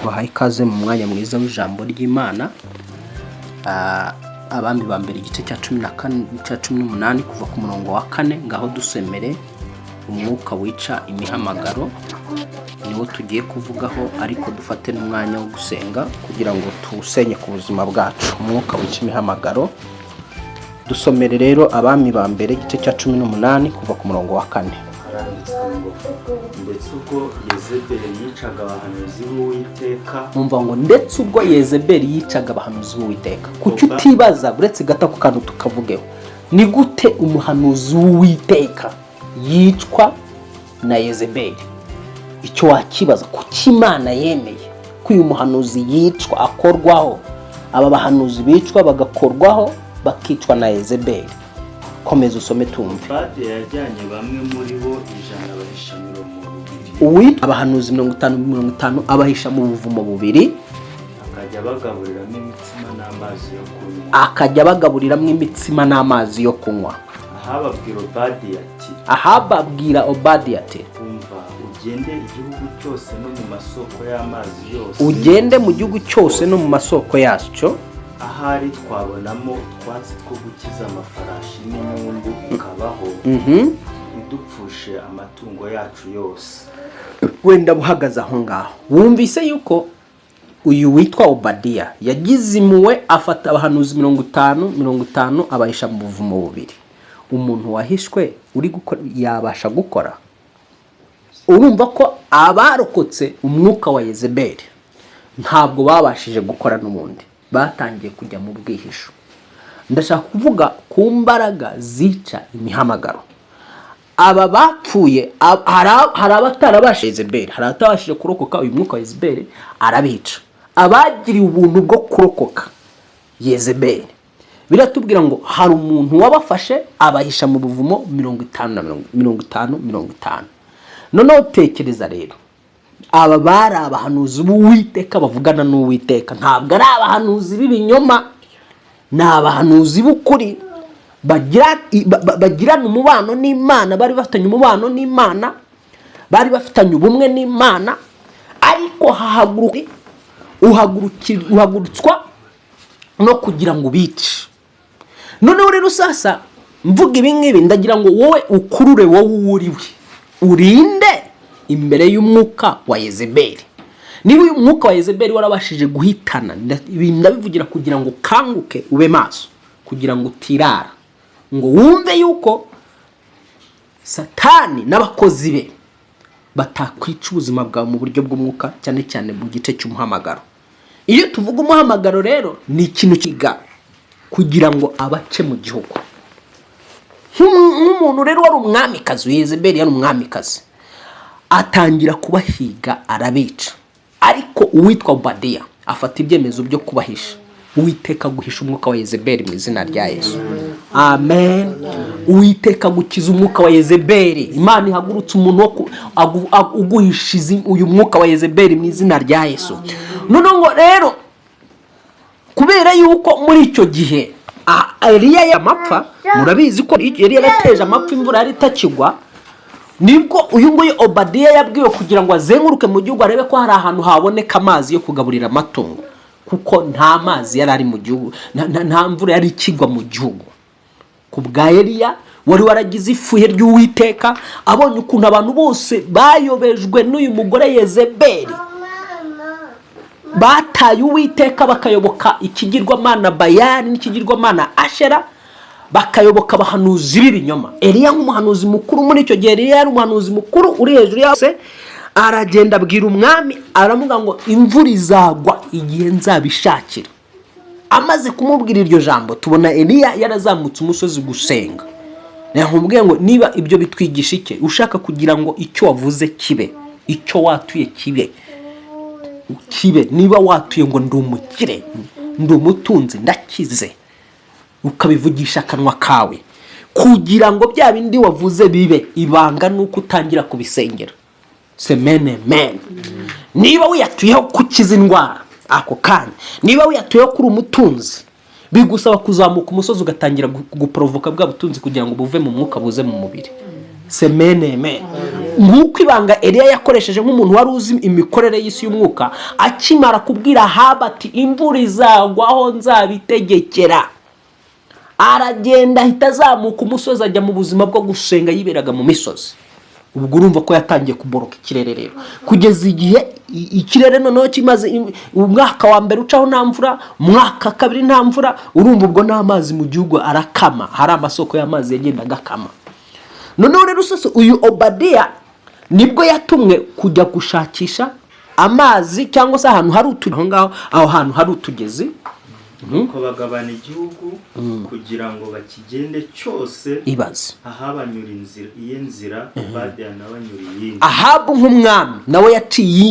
Tubahaye ikaze mu mwanya mwiza w'ijambo ry'Imana. Abami ba mbere, igice cya 14, cya 18, kuva ku murongo wa 4. Ngaho dusomere. Umwuka wica imihamagaro niwo tugiye kuvugaho, ariko dufate n'umwanya wo gusenga kugira ngo tuwusenye ku buzima bwacu, umwuka wica imihamagaro. Dusomere rero Abami ba mbere, igice cya 18, kuva ku murongo wa 4. Haranditswe ngo: "Ndetse ubwo Yezebeli yicaga abahanuzi b'Uwiteka." Numva ngo ndetse ubwo Yezebeli yicaga abahanuzi b'Uwiteka. Kuki utibaza, uretse gato ako kantu tukavugeho, ni gute umuhanuzi w'Uwiteka yicwa na Yezebeli? Icyo wakibaza, kuki Imana yemeye ko uyu muhanuzi yicwa, akorwaho, aba bahanuzi bicwa, bagakorwaho, bakicwa na Yezebeli? Komeza usome tumve. Obadiya yajyanye bamwe muri bo 100, abahisha mirongo bibiri. Uwitwa abahanuzi 50 50 abahisha mu buvumo bubiri. Akajya abagaburiramo imitsima n'amazi yo kunywa. Akajya abagaburiramo imitsima n'amazi yo kunywa. Ahabu abwira Obadiya ati: Ahabu abwira Obadiya ati: "Umva, ugende igihugu cyose no mu masoko y'amazi yose." Ugende mu gihugu cyose no mu masoko yacyo. Ahari twabonamo utwatsi two gukiza amafarashi n'inyumbu ikabaho, ntidupfushe amatungo yacu yose. Wenda buhagaze aho ngaho, wumvise yuko uyu witwa Obadiya yagize impuhwe, afata abahanuzi 50 50, abahisha mu buvumo bubiri. Umuntu wahishwe uri gukora yabasha gukora? Urumva ko abarokotse umwuka wa Yezebeli ntabwo babashije gukora, n'ubundi batangiye kujya mu bwihisho. Ndashaka kuvuga ku mbaraga zica imihamagaro. Aba bapfuye, hari abatarabashije Yezebeli, hari abatabashije kurokoka uyu mwuka wa Yezebeli, arabica. Abagiriwe ubuntu bwo kurokoka Yezebeli, biratubwira ngo hari umuntu wabafashe, abahisha mu buvumo 50 na 50 50. Noneho tekereza rero, aba bari abahanuzi b'Uwiteka, bavugana n'Uwiteka, ntabwo ari abahanuzi b'ibinyoma, ni abahanuzi b'ukuri bagirana umubano n'Imana. Bari bafitanye umubano n'Imana, bari bafitanye ubumwe n'Imana, ariko hahaguruka uhagurutswa no kugira ngo ubice. Noneho rero sasa mvuga ibi ngibi, ndagira ngo wowe ukurure, wowe uwo uriwe, urinde imbere y'umwuka wa Yezebeli. Niba uyu mwuka wa Yezebeli warabashije guhitana, ibi ndabivugira kugira ngo ukanguke, ube maso, kugira ngo utirara ngo wumve yuko Satani n'abakozi be batakwica ubuzima bwawe mu buryo bw'umwuka, cyane cyane mu gice cy'umuhamagaro. Iyo tuvuga umuhamagaro rero, ni ikintu kiga kugira ngo abace mu gihugu. Nk'umuntu rero wari umwamikazi, Yezebeli yari umwamikazi, atangira kubahiga, arabica, ariko uwitwa Obadiya afata ibyemezo byo kubahisha. Uwiteka guhisha umwuka wa Yezebeli mu izina rya Yesu, amen. Uwiteka gukiza umwuka wa Yezebeli. Imana ihagurutse umuntu wo uguhisha uyu mwuka wa Yezebeli mu izina rya Yesu. Noneho ngo rero kubera yuko muri icyo gihe Eliya y'amapfa, murabizi ko Eliya yarateje amapfa, imvura yari itakigwa, nibwo uyu nguyu Obadiya yabwiwe kugira ngo azenguruke mu gihugu, arebe ko hari ahantu haboneka amazi yo kugaburira amatungo, kuko nta mazi yari ari mu gihugu, nta mvura yari ikigwa mu gihugu. Ku bwa Eliya wari waragize ifuhe ry'Uwiteka, abonye ukuntu abantu bose bayobejwe n'uyu mugore Yezebeli, bataye Uwiteka, bakayoboka ikigirwamana Bayani n'ikigirwamana Ashera, bakayoboka abahanuzi b'ibinyoma, Eliya nk'umuhanuzi mukuru muri icyo gihe, Eliya yari umuhanuzi mukuru uri hejuru yose, aragenda abwira umwami, aramuga ngo imvura izagwa igihe nzabishakira. Amaze kumubwira iryo jambo, tubona Eliya yarazamutse umusozi gusenga. Nakubwiye ngo niba ibyo bitwigisha iki? Ushaka kugira ngo icyo wavuze kibe, icyo watuye kibe, kibe. Niba watuye ngo ndi umukire, ndi umutunzi, ndakize, ukabivugisha akanwa kawe, kugira ngo bya bindi wavuze bibe, ibanga ni uko utangira kubisengera. Semene men, niba wiyatuyeho gukiza indwara ako kanya, niba wiyatuyeho kuri umutunzi, bigusaba kuzamuka umusozi, ugatangira guporovoka bwa butunzi kugira ngo buve mu mwuka buze mu mubiri. Semeneme. Nguko ibanga Eliya yakoresheje nk'umuntu wari uzi imikorere y'isi y'umwuka. Akimara kubwira Ahabu ati: "Imvura izagwaho nzabitegekera," aragenda, ahita azamuka umusozi, ajya mu buzima bwo gusenga, yiberaga mu misozi. Ubwo urumva ko yatangiye kuboroka ikirere rero, kugeza igihe ikirere noneho kimaze umwaka wa mbere ucaho nta mvura, umwaka wa kabiri nta mvura. Urumva ubwo n'amazi mu gihugu arakama, hari amasoko y'amazi yagendaga akama. Noneho rero sasa uyu Obadiya nibwo yatumwe kujya gushakisha amazi cyangwa se ahantu hari utu aho ngaho, aho hantu hari utugezi. Nuko bagabana igihugu kugira ngo bakigende cyose. Ibaze! Ahabu anyura inzira iye nzira, Obadiya nawe anyura iyindi. Ahabu nk'umwami nawe yaciye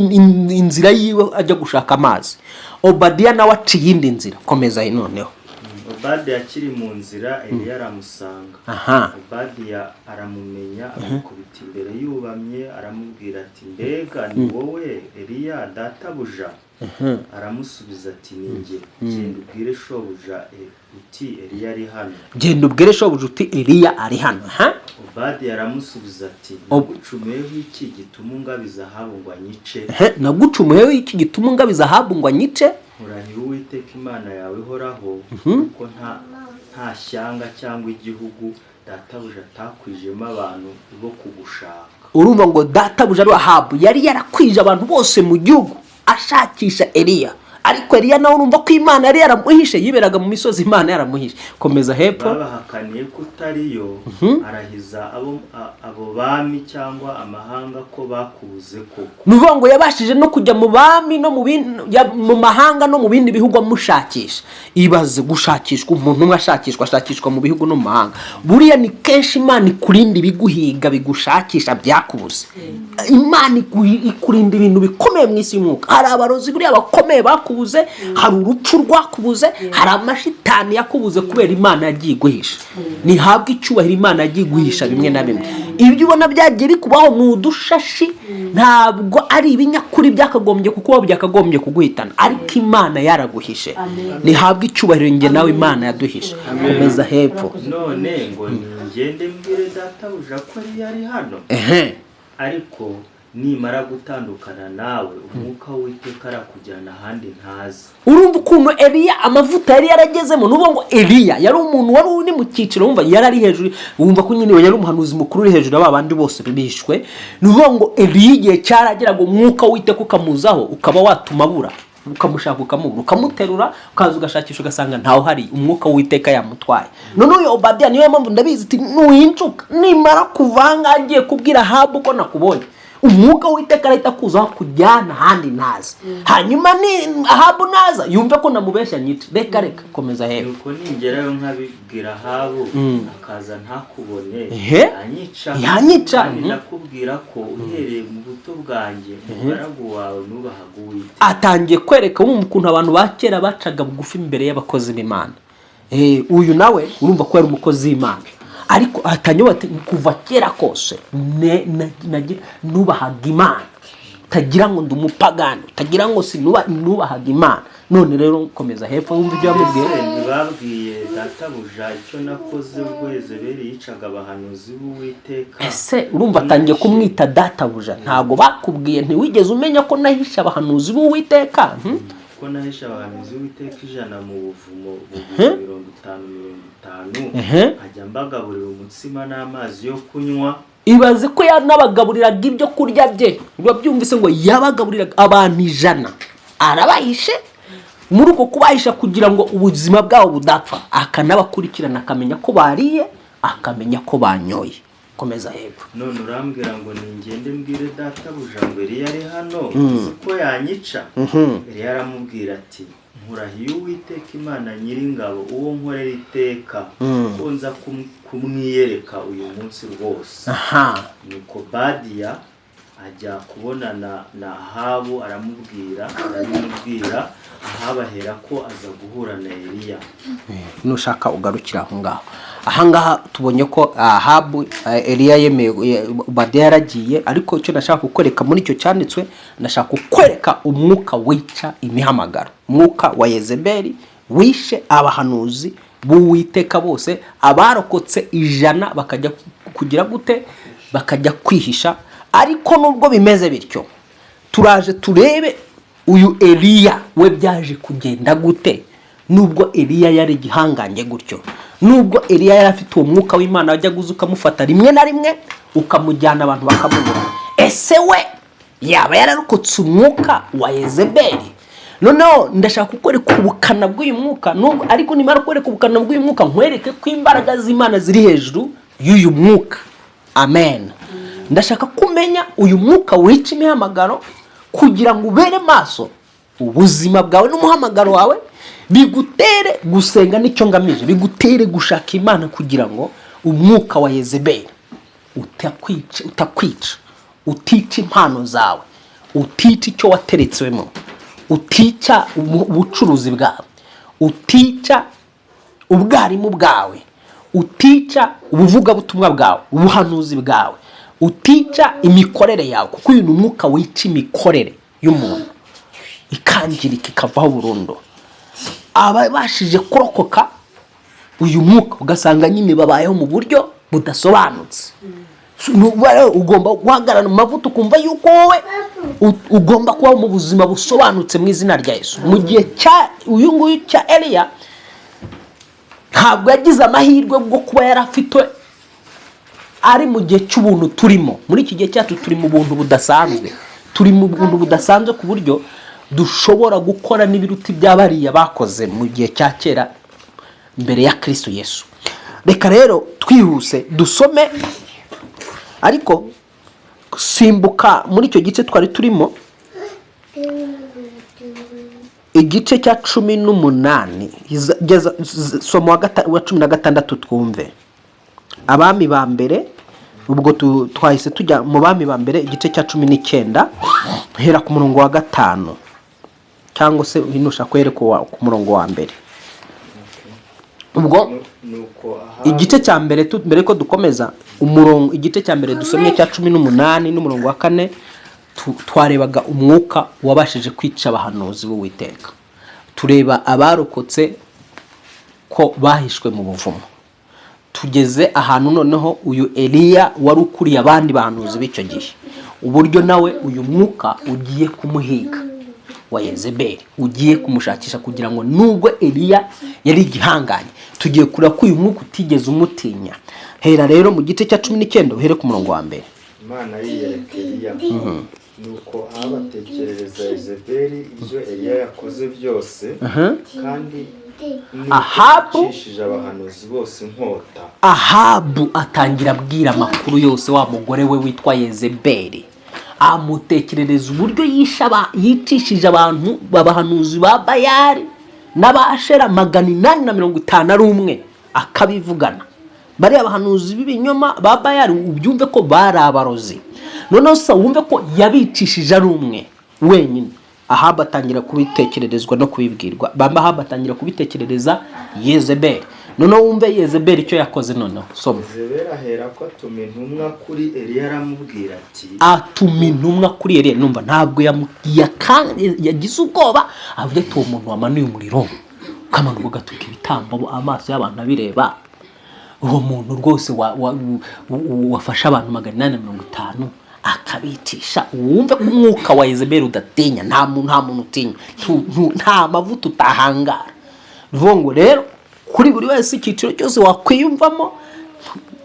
inzira yiwe ajya gushaka amazi, Obadiya nawe aciye iyindi nzira. Komeza noneho. Obadiya akiri mu nzira, Eliya aramusanga. Obadiya aramumenya, amukubita imbere yubamye, aramubwira ati: "Mbega ni wowe Eliya, databuja?" Aramusubiza ati: "Ni njye. Genda ubwire shobuja uti: 'Eliya ari hano.'" "Genda ubwire shobuja uti: 'Eliya ari hano.'" Ha. Obadiya aramusubiza ati: "Nagucumuyeho iki gituma ungabiza Ahabu ngo anyice?" Ehe, "Nagucumuyeho iki gituma ungabiza Ahabu ngo anyice?" Nkurahira Uwiteka Imana yawe ihoraho, kuko nta shyanga cyangwa igihugu databuja atakwijemo abantu bo kugushaka. Urumva ngo databuja ari Ahabu yari yarakwije abantu bose mu gihugu ashakisha Eliya, ariko Eliya nawe urumva ko Imana yari yaramuhishe, yiberaga mu misozi, Imana yaramuhishe. Komeza hepfo. Babahakaniye ko utariyo, arahiza abo bami cyangwa amahanga ko bakubuze koko. Ni ukuvuga ngo yabashije no kujya mu bami no mu mahanga no mu bindi bihugu amushakisha. Ibaze gushakishwa, umuntu umwe ashakishwa, ashakishwa mu bihugu no mu mahanga. Buriya ni kenshi Imana ikurinda ibiguhiga, bigushakisha, byakubuze. Imana ikurinda ibintu bikomeye mu isi y'umwuka. Hari abarozi buriya bakomeye bakubuze, hari urupfu rwakubuze, hari amashitani yakubuze, kubera Imana yagiye iguhisha. Ntihabwe icyubahiro, Imana yagiye iguhisha bimwe na bimwe. Ibyo ubona byagiye bikubaho ni udushashi, ntabwo ari ibinyakuri byakagombye kukubaho, byakagombye kuguhitana, ariko Imana yaraguhishe. Ntihabwe icyubahiro, njye nawe Imana yaduhishe. Komeza hepfo. None ngo ningende mbwire databuja ko Eliya ari hano? Ariko nimara gutandukana nawe, umwuka w'Uwiteka arakujyana ahandi ntazi. Urumva ukuntu Eliya amavuta yari yaragezemo. Ni ukuvuga ngo Eliya yari umuntu wari uri mu cyiciro, wumva yari ari hejuru, wumva ko nyine yari umuhanuzi mukuru uri hejuru ya ba bandi bose bishwe. Ni ukuvuga ngo Eliya igihe cyarageraga umwuka w'Uwiteka ukamuzaho, ukaba watuma abura, ukamushaka ukamubura, ukamuterura, ukaza ugashakisha ugasanga ntawe uhari, umwuka w'Uwiteka yamutwaye. None uyu Obadiya, niyo mpamvu ndabizi, ati: "Nuhincuka, nimara kuvanga ngiye kubwira Ahabu ko nakubonye, umwuka w'Uwiteka arahita akuzaho kujyana ahandi ntazi. Hanyuma ni Ahabu naza yumve ko namubeshya nyice." Reka reka, komeza hepfo. Nuko ningerayo nkabibwira Ahabu, akaza ntakubone, yanyica. Yanyica. Kandi ndakubwira ko uhereye mu buto bwanjye, umugaragu wawe, nubahaga Uwiteka. Atangiye kwereka, wumva ukuntu abantu ba kera bacaga bugufi imbere y'abakozi b'Imana. Uyu nawe urumva ko yari umukozi w'Imana, ariko atangiye bati: "Kuva kera kose nubahaga Imana, utagira ngo ndi umupagani, utagira ngo nubahaga Imana." None rero komeza hepfo wumva ibyo yamubwiye. Ese ntibabwiye databuja icyo nakoze ubwo Yezebeli yicaga abahanuzi b'Uwiteka? Ese urumva atangiye kumwita databuja. "Ntabwo bakubwiye, ntiwigeze umenya ko nahishe abahanuzi b'Uwiteka?" Ko nahishe abahanuzi b'Uwiteka 100 mu buvumo bubiri, 50 50, nkajya mbagaburira umutsima n'amazi yo kunywa? Ibaze ko yanabagaburiraga ibyo kurya bye. Urabyumvise ngo yabagaburiraga abantu 100, arabahishe. Muri uko kubahisha kugira ngo ubuzima bwabo budapfa, akanabakurikirana, akamenya ko bariye, akamenya ko banyoye. Komeza hepfo. None urambwira ngo ningende mbwire databuja ngo Eliya ari hano? Uzi ko yanyica. Eliya aramubwira ati: "Nkurahiye Uwiteka Imana Nyiringabo, uwo nkorera iteka, ko nza kumwiyereka uyu munsi rwose." Nuko Obadiya ajya kubonana na Ahabu, aramubwira, arabimubwira. Ahabu ahera ko aza guhura na Eliya. Nushaka ugarukira aho ngaho. Ahangaha tubonye ko Ahabu, Eliya yemeye, Obadiya yaragiye. Ariko icyo nashaka kukwereka muri icyo cyanditswe, ndashaka kukwereka umwuka wica imihamagaro, umwuka wa Yezebeli wishe abahanuzi b'Uwiteka bose, abarokotse 100 bakajya kugira gute? bakajya kwihisha. Ariko nubwo bimeze bityo, turaje turebe uyu Eliya we byaje kugenda gute. Nubwo Eliya yari igihangange gutyo, nubwo Eliya yari afite uwo mwuka w'Imana wajyaga uza ukamufata rimwe na rimwe ukamujyana abantu bakamubura, ese we yaba yararokotse umwuka wa Yezebeli? Noneho ndashaka kukwereka ubukana bw'uyu mwuka nubwo, ariko nimara kukwereka ubukana bw'uyu mwuka, nkwereke ko imbaraga z'Imana ziri hejuru y'uyu mwuka. Amen. Ndashaka kumenya uyu mwuka wica imihamagaro kugira ngo ubere maso ubuzima bwawe n'umuhamagaro wawe, bigutere gusenga. Nicyo ngamije, bigutere gushaka Imana kugira ngo umwuka wa Yezebeli utakwica, utica impano zawe, utica icyo wateretswemo, utica ubucuruzi bwawe, utica ubwarimu bwawe, utica ubuvugabutumwa bwawe, ubuhanuzi bwawe, utica imikorere yawe, kuko uyu ni umwuka wica imikorere y'umuntu ikangirika, ikavaho burundu. Ababashije kurokoka uyu mwuka ugasanga nyine babayeho mu buryo budasobanutse. Rero ugomba guhagarara mu mavuta, ukumva yuko wowe ugomba kubaho mu buzima busobanutse mu izina rya Yesu. Mu gihe cya uyu nguyu cya Eliya, ntabwo yagize amahirwe bwo kuba yari afite ari mu gihe cy'ubuntu turimo. Muri iki gihe cyacu turi mu buntu budasanzwe, turi mu buntu budasanzwe ku buryo dushobora gukora n'ibiruta ibya bariya bakoze mu gihe cya kera mbere ya Kristo Yesu. Reka rero twihuse dusome, ariko simbuka muri icyo gice twari turimo, igice cya 18. Soma wa 16 twumve. Abami ba Mbere, ubwo twahise tujya mu Bami ba Mbere igice cya 19, hera ku murongo wa 5, cyangwa se nushaka uhere ku murongo wa mbere ubwo. Nuko Ahabu Igice cya mbere, mbere ko dukomeza umurongo, igice cya mbere dusomye cya 18 n'umurongo wa 4, twarebaga umwuka wabashije kwica abahanuzi b'Uwiteka, tureba abarokotse ko bahishwe mu buvumo. Tugeze ahantu noneho uyu Eliya wari ukuriye abandi bahanuzi b'icyo gihe, uburyo nawe uyu mwuka ugiye kumuhiga wa Yezebeli, ugiye kumushakisha kugira ngo, nubwo Eliya yari igihanganye, tugiye kureba ko uyu mwuka utigeze umutinya. Hera rero mu gice cya 19, uhere ku murongo wa mbere. Imana yiyereka Eliya. Nuko Ahabu atekerereza Yezebeli ibyo Eliya yakoze byose, kandi nuko Ahabu yicishije abahanuzi bose inkota. Ahabu atangira abwira amakuru yose wa mugore we witwa Yezebeli, amutekerereza uburyo yicishije abantu babahanuzi ba Bayari n'Abashera 851 ari umwe, akabivugana. Bariya bahanuzi b'ibinyoma ba Bayari, ubyumve ko bari abarozi. Noneho se wumve ko yabicishije ari umwe wenyine. Ahabu atangira kubitekererezwa no kubibwirwa bamba. Ahabu atangira kubitekerereza Yezebeli. Noneho wumve Yezebeli icyo yakoze. Noneho soma. Yezebeli ahera ko atuma intumwa kuri Eliya, aramubwira ati: Atuma intumwa kuri Eliya. Numva ntabwo yagize ubwoba, avuga ati: "Uwo muntu wamanuye umuriro ukamanuka ugatuka ibitambo amaso y'abantu abireba, uwo muntu rwose wafashe abantu 850 akabicisha." Wumve ko umwuka wa Yezebeli udatinya. Nta muntu utinya. Nta mavuta utahangara. Ni ukuvuga ngo rero kuri buri wese, icyiciro cyose wakwiyumvamo,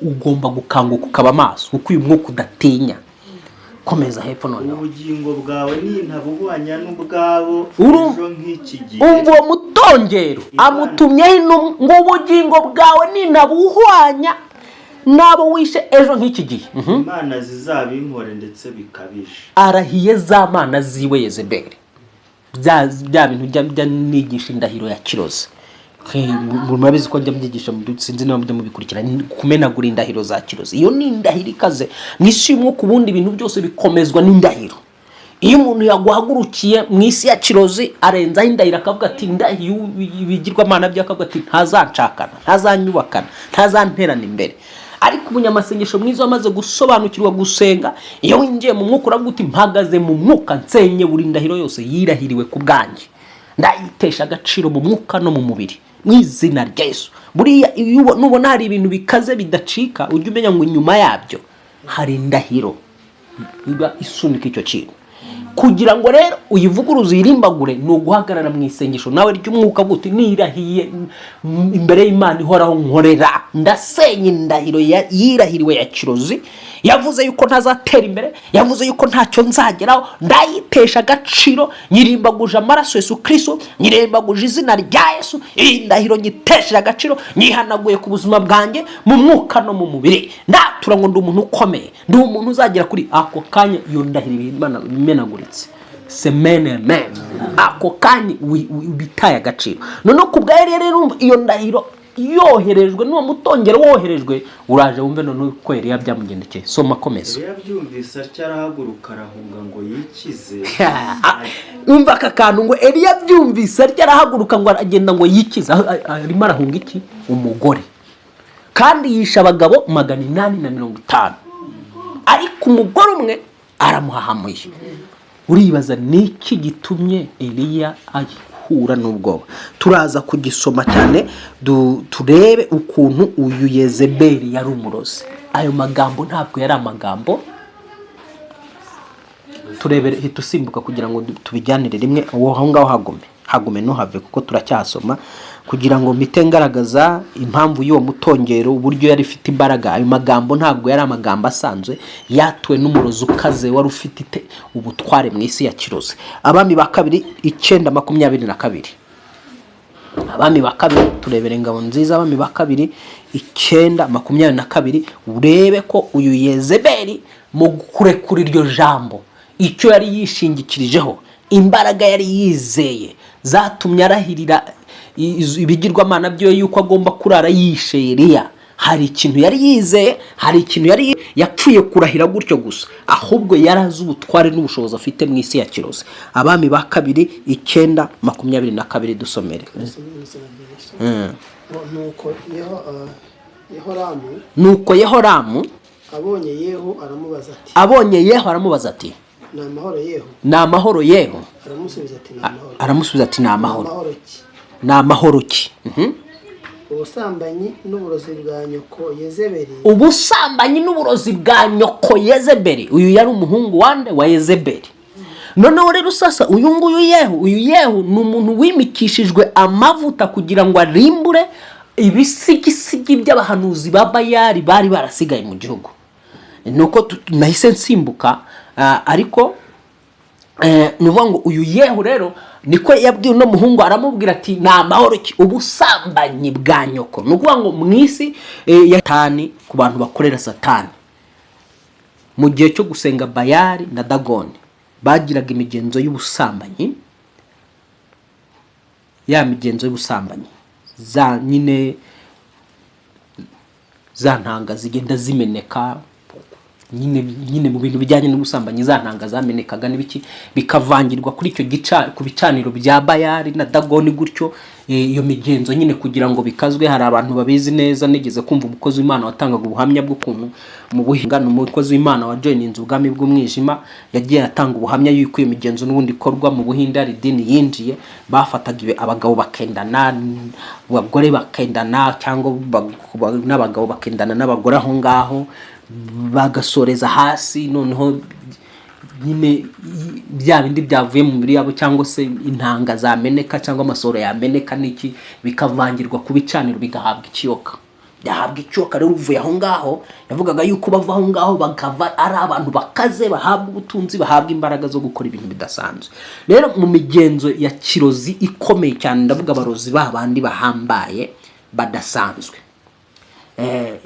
ugomba gukanguka ukaba amaso, kuko uyu mwuka udatinya. Komeza hepfo noneho. "Ubugingo bwawe nintabuhwanya n'ubwabo ejo nk'iki gihe." Umva uwo mutongero amutumyeho intumwa ngo: "Ubugingo bwawe ninabuhwanya n'abo wishe ejo nk'iki gihe." "Imana zizabimpore ndetse bikabije." Arahiye za mana ziwe Yezebeli, bya bintu njya nigisha, indahiro ya kirozi. Murabizi ko njya mbyigisha, sinzi niba mujya mubikurikira, kumenagura indahiro za kirozi. Iyo ni indahiro ikaze mu isi y'umwuka. Ubundi ibintu byose bikomezwa n'indahiro. Iyo umuntu yaguhagurukiye mu isi ya kirozi, arenzaho indahiro, akavuga ati ndahiye ibigirwamana bye, akavuga ati ntazanshakana, ntazanyubakana, ntazanterana imbere. Ariko umunyamasengesho mwiza wamaze gusobanukirwa gusenga, iyo winjiye mu mwuka uravuga uti: "Mpagaze mu mwuka, nsenye buri ndahiro yose yirahiriwe ku bwanjye, ndayitesha agaciro mu mwuka no mu mubiri mu izina rya Yesu." Buriya iyo nubona hari ibintu bikaze bidacika, ujye umenya ngo inyuma yabyo Hari indahiro iba isunika icyo kintu. Kugira ngo rero uyivuguruze, uyirimbagure, ni uguhagarara mu isengesho nawe ry'umwuka, uti: "Nirahiye imbere y'Imana ihoraho nkorera, ndasenya indahiro yirahiriwe ya kirozi, yavuze yuko ntazatera imbere, yavuze yuko ntacyo nzageraho. Ndayitesha agaciro, nyirimbaguje amaraso Yesu Kristo, nyirimbaguje izina rya Yesu. Iyi ndahiro nyitesheje agaciro, nyihanaguye ku buzima bwanjye mu mwuka no mu mubiri. Ndatura ngo ndi umuntu ukomeye, ndi umuntu uzagera kuri." Ako kanya iyo ndahiro iba imenaguritse. Semene men ako kanya bitaye agaciro. Noneho ku bwa Eliya rero, urumva iyo ndahiro yoherejwe n'uwo mutongero woherejwe, uraje wumve noneho ko Eliya byamugendekeye. Soma, komeza. Eliya abyumvise atyo, arahaguruka, arahunga ngo yikize. Umva aka kantu, ngo Eliya abyumvise atyo, arahaguruka ngo aragenda ngo yikize. Arimo arahunga iki? Umugore. Kandi yishe abagabo 850, ariko umugore umwe aramuhahamuye. Uribaza ni iki gitumye Eliya ahura n'ubwoba? Turaza kugisoma cyane, turebe ukuntu uyu Yezebeli yari umurozi. Ayo magambo ntabwo yari amagambo. Turebere, hita usimbuka kugira ngo tubijyanire rimwe. Uwo aho ngaho hagume, hagume, ntuhave, kuko turacyasoma kugira ngo mpite ngaragaza impamvu y'uwo mutongero, uburyo yari ifite imbaraga. Ayo magambo ntabwo yari amagambo asanzwe, yatuwe n'umurozi ukaze wari ufite ubutware mu isi ya kirozi. Abami ba Kabiri 9:22. Abami ba Kabiri, turebere ingabo nziza. Abami ba Kabiri 9:22, urebe ko uyu Yezebeli mu kurekura iryo jambo, icyo yari yishingikirijeho, imbaraga yari yizeye zatumye arahirira ibigirwamana byo yuko agomba kurara yishe Eliya. Hari ikintu yari yizeye, hari ikintu yari yapfuye kurahira gutyo gusa, ahubwo yari azi ubutware n'ubushobozi afite mu isi ya kirozi. Abami ba Kabiri 9:22, dusomere. Nuko Yehoramu Nuko Yehoramu abonye Yehu aramubaza ati: Abonye Yehu aramubaza ati: "Ni amahoro, Yehu?" "Ni amahoro, Yehu?" Aramusubiza ati: "Ni amahoro." Aramusubiza ati: "Ni amahoro." "Amahoro ki?" "Ni amahoro ki?" "Ubusambanyi n'uburozi bwa nyoko Yezebeli Ubusambanyi n'uburozi bwa nyoko Yezebeli. Uyu yari umuhungu wande? Wa Yezebeli. Noneho rero sasa uyu nguyu Yehu, uyu Yehu ni umuntu wimikishijwe amavuta kugira ngo arimbure ibisigisigi by'abahanuzi ba Bayari bari barasigaye mu gihugu. Nuko nahise nsimbuka, ariko ni ukuvuga ngo uyu Yehu rero niko yabwiye uno muhungu, aramubwira ati: "Ni amahoro ki? Ubusambanyi bwa nyoko." Ni ukuvuga ngo mu isi ya Satani, ku bantu bakorera Satani, mu gihe cyo gusenga Bayari na Dagoni, bagiraga imigenzo y'ubusambanyi, ya migenzo y'ubusambanyi za nyine, za ntanga zigenda zimeneka nyine mu bintu bijyanye n'ubusambanyi, za ntanga zamenekaga n'ibiki bikavangirwa kuri icyo gica ku bicaniro bya Bayari na Dagoni gutyo. Iyo migenzo nyine kugira ngo bikazwe, hari abantu babizi neza. Nigeze kumva umukozi w'Imana watangaga ubuhamya bw'ukuntu mu buhinga, ni umukozi w'Imana wa joininze ubwami bw'umwijima, yagiye atanga ubuhamya yuko iyo migenzo n'ubundi ikorwa mu Buhinde. Hari idini yinjiye, bafataga abagabo bakendana, abagore bakendana, cyangwa n'abagabo bakendana n'abagore aho ngaho, bagasoreza hasi. Noneho nyine bya bindi byavuye mu mibiri yabo, cyangwa se intanga zameneka, cyangwa amasohoro yameneka n'iki, bikavangirwa ku bicaniro, bigahabwa ikiyoka. Byahabwa ikiyoka rero, uvuye aho ngaho, yavugaga yuko bava aho ngaho bakava ari abantu bakaze, bahabwa ubutunzi, bahabwa imbaraga zo gukora ibintu bidasanzwe. Rero mu migenzo ya kirozi ikomeye cyane, ndavuga abarozi ba bandi bahambaye badasanzwe,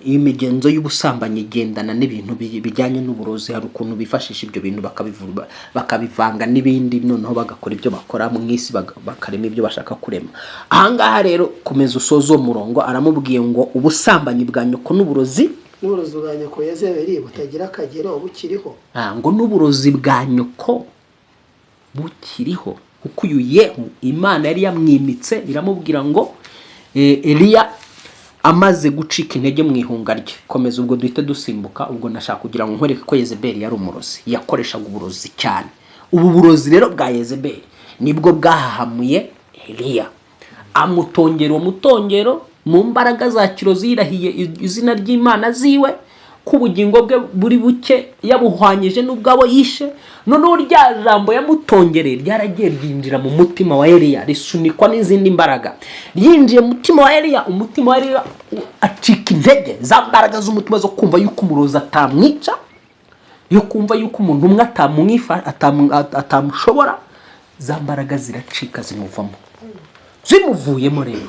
iyi migenzo y'ubusambanyi igendana n'ibintu bijyanye n'uburozi. Hari ukuntu bifashisha ibyo bintu bakabivura, bakabivanga n'ibindi, noneho bagakora ibyo bakora mu isi, bakarema ibyo bashaka kurema. Ahangaha rero komeza usoze uwo murongo. Aramubwiye ngo ubusambanyi bwa nyoko n'uburozi N'uburozi bwa nyoko Yezebeli butagira akagero bukiriho. Ngo n'uburozi bwa nyoko bukiriho, kuko uyu Yehu Imana yari yamwimitse, iramubwira ngo Eliya amaze gucika intege mu ihunga rye. Komeza ubwo, duhite dusimbuka. Ubwo ndashaka kugira ngo nkwereke ko Yezebeli yari umurozi, yakoreshaga uburozi cyane. Ubu burozi rero bwa Yezebeli nibwo bwahahamuye Eliya, amutongera uwo mutongero mu mbaraga za kirozi, yirahiye izina ry'Imana ziwe. ko ubugingo bwe buri buke yabuhwanyije n'ubwabo yishe. Noneho rya jambo yamutongereye ryaragiye ryinjira mu mutima wa Eliya, risunikwa n'izindi mbaraga. Ryinjiye mu mutima wa Eliya, umutima wa Eliya acika intege. Za mbaraga z'umutima zo kumva yuko umurozi atamwica, yo kumva yuko umuntu umwe atamushobora, za mbaraga ziracika, zimuvamo. Zimuvuyemo rero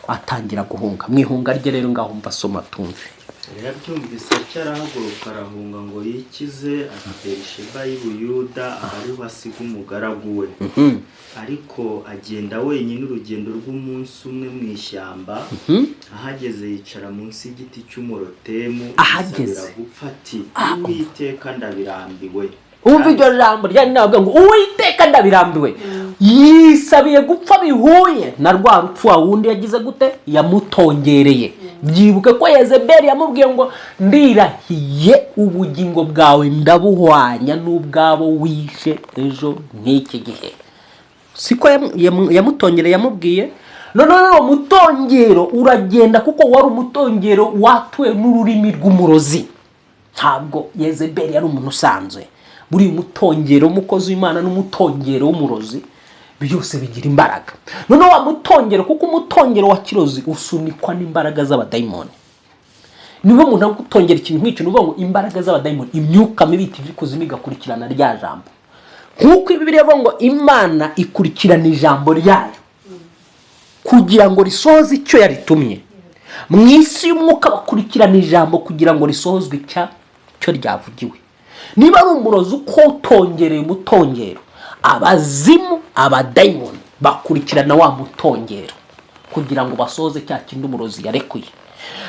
atangira guhunga. Mu ihunga rye rero, ngaho mva, soma tumve. Eliya abyumvise atyo arahaguruka, arahunga ngo yikize, ajya i Berisheba y'i Buyuda, aba ariho asiga umugaragu we. Ariko agenda wenyine urugendo rw'umunsi umwe mu ishyamba. Ahageze yicara munsi y'igiti cy'umurotemu, Ahageze. yisabira gupfa ati: "Uwiteka, ndabirambiwe." Wumva iryo jambo ryari navuga ngo: "Uwiteka, ndabirambiwe." Yisabiye gupfa bihuye na rwa rupfu wa wundi yagize gute? Yamutongereye. Byibuke ko Yezebeli yamubwiye ngo: "Ndirahiye, ubugingo bwawe ndabuhwanya n'ubwabo wishe ejo nk'iki gihe." Siko yamutongereye, yamubwiye. Noneho uwo mutongero uragenda, kuko wari umutongero watuwe n'ururimi rw'umurozi. Ntabwo Yezebeli yari umuntu usanzwe. Buriya umutongero w'umukozi w'Imana n'umutongero w'umurozi byose bigira imbaraga. Noneho wa mutongero, kuko umutongero wa kirozi usunikwa n'imbaraga z'abadayimoni. Niba umuntu agutongera ikintu nk'icyo, ni ukuvuga ngo imbaraga z'abadayimoni, imyuka mibi ihita iva ikuzimu igakurikirana rya jambo, nk'uko Bibiliya ivuga ngo Imana ikurikirana ijambo ryayo kugira ngo risohoze icyo yaritumye. Mu isi y'umwuka bakurikirana ijambo kugira ngo risohozwe icyo ryavugiwe. Niba ari umurozi uko utongereye umutongero, abazimu, abadayimoni bakurikirana wa mutongero kugira ngo basohoze cya kindi umurozi yarekuye.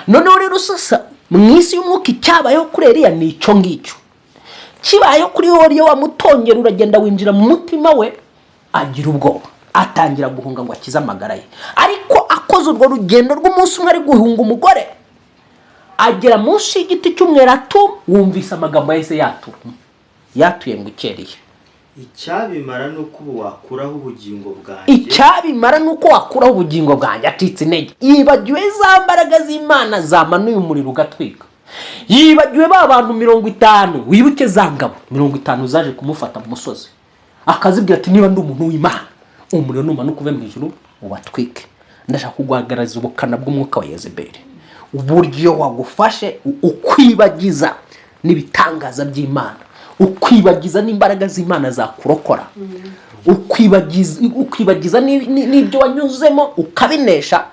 Noneho rero sasa mu isi y'umwuka, icyabayeho kuri Eliya ni icyo ngicyo kibayeho kuri Eliya. Wa mutongero uragenda winjira mu mutima we, agira ubwoba, atangira guhunga ngo akize amagara ye. Ariko akoze urwo rugendo rw'umunsi umwe ari guhunga umugore, agera munsi y'igiti cy'umwelato. Wumvise amagambo yahise yatura, yatuye ngo icyeriye. Icyabimara ni uko ubu wakuraho ubugingo bwanjye. Icyabimara ni uko wakuraho ubugingo bwanjye. Acitse intege, yibagiwe za mbaraga z'Imana zamanuye umuriro ugatwika, yibagiwe ba bantu 50. Wibuke za ngabo 50 zaje kumufata mu musozi, akazibwira ati: "Niba ndi umuntu w'Imana, umuriro numanuka uve mu ijuru ubatwike." Ndashaka kuguhagarariza ubukana bw'umwuka wa Yezebeli, uburyo wagufashe ukwibagiza n'ibitangaza by'Imana, ukwibagiza n'imbaraga z'Imana zakurokora, ukwibagiza n'ibyo wanyuzemo ukabinesha.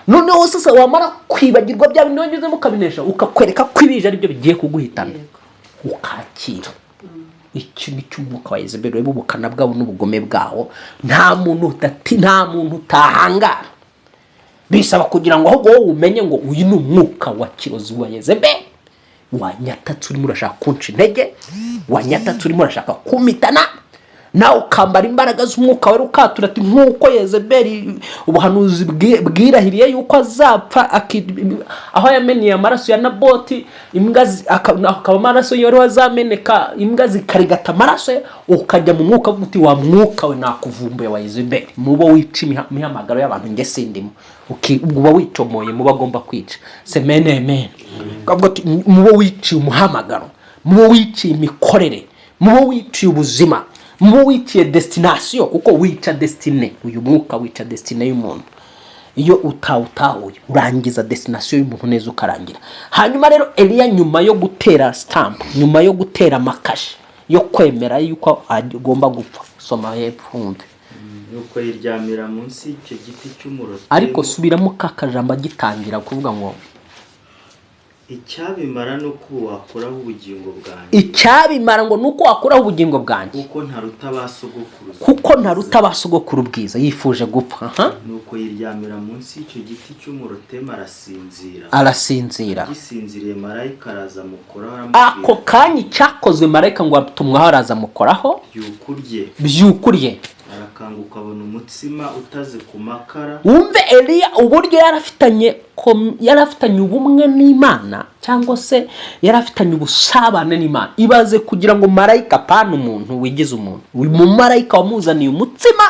Noneho sasa wamara kwibagirwa bya bindi wanyuzemo ukabinesha, ukakwereka ko ibije ari byo bigiye kuguhitana, ukakira. Iki ni cy'umwuka wa Yezebeli. Urebe ubukana bwabo n'ubugome bwawo. Nta muntu utahangara. Bisaba kugira ngo ahubwo wowe umenye ngo uyu ni umwuka wa kirozi wa Yezebeli wanyatatse, urimo urashaka kunca intege, wanyatatse, urimo urashaka kumitana. Nawe ukambara imbaraga z'umwuka wera, ukatura ati: "Nk'uko Yezebeli ubuhanuzi bwirahiriye yuko azapfa aho yameneye amaraso ya Naboti, imbwa akaba amaraso ye ariho azameneka, imbwa zikarigata amaraso ye." Ukajya mu mwuka uvuga uti: "Wa mwuka we, nakuvumbuye wa Yezebeli, mubo wica imihamagaro y'abantu, njye sindimo." Uba wicomoye mubo agomba kwica. Semene amen. Ukavuga uti: "Mubo wiciye umuhamagaro, mubo wiciye imikorere, mubo wiciye ubuzima, mubo wiciye destination," kuko wica destinée. Uyu mwuka wica destinée y'umuntu. Iyo utawutahuye, urangiza destination y'umuntu neza, ukarangira. Hanyuma rero Eliya, nyuma yo gutera stamp, nyuma yo gutera amakashe yo kwemera yuko agomba gupfa, soma hepfo wumve. Nuko yiryamira munsi y'icyo giti cy'umurotemu. Ariko subiramo ka kajambo agitangira kuvuga ngo: Icyabimara ni uko ubu wakuraho ubugingo bwanjye. Icyabimara ngo ni uko wakuraho ubugingo bwanjye. Kuko ntaruta ba sogokuruza. Kuko ntaruta ba sogokuru ubwiza. Yifuje gupfa, aha. Nuko yiryamira munsi y'icyo giti cy'umurotemu, arasinzira. Arasinzira. Agisinziriye, marayika araza amukoraho, Ako aramubwira. kanya icyakozwe, marayika ngo atumwaho, araza amukoraho. "Byuka urye." "Byuka urye." Arakanguka, abona umutsima utaze ku makara. Wumve Eliya uburyo yari afitanye ubumwe n'Imana, cyangwa se yari afitanye ubusabane n'Imana. Ibaze kugira ngo marayika, apana umuntu wigize umuntu, uyu mumarayika wamuzaniye umutsima,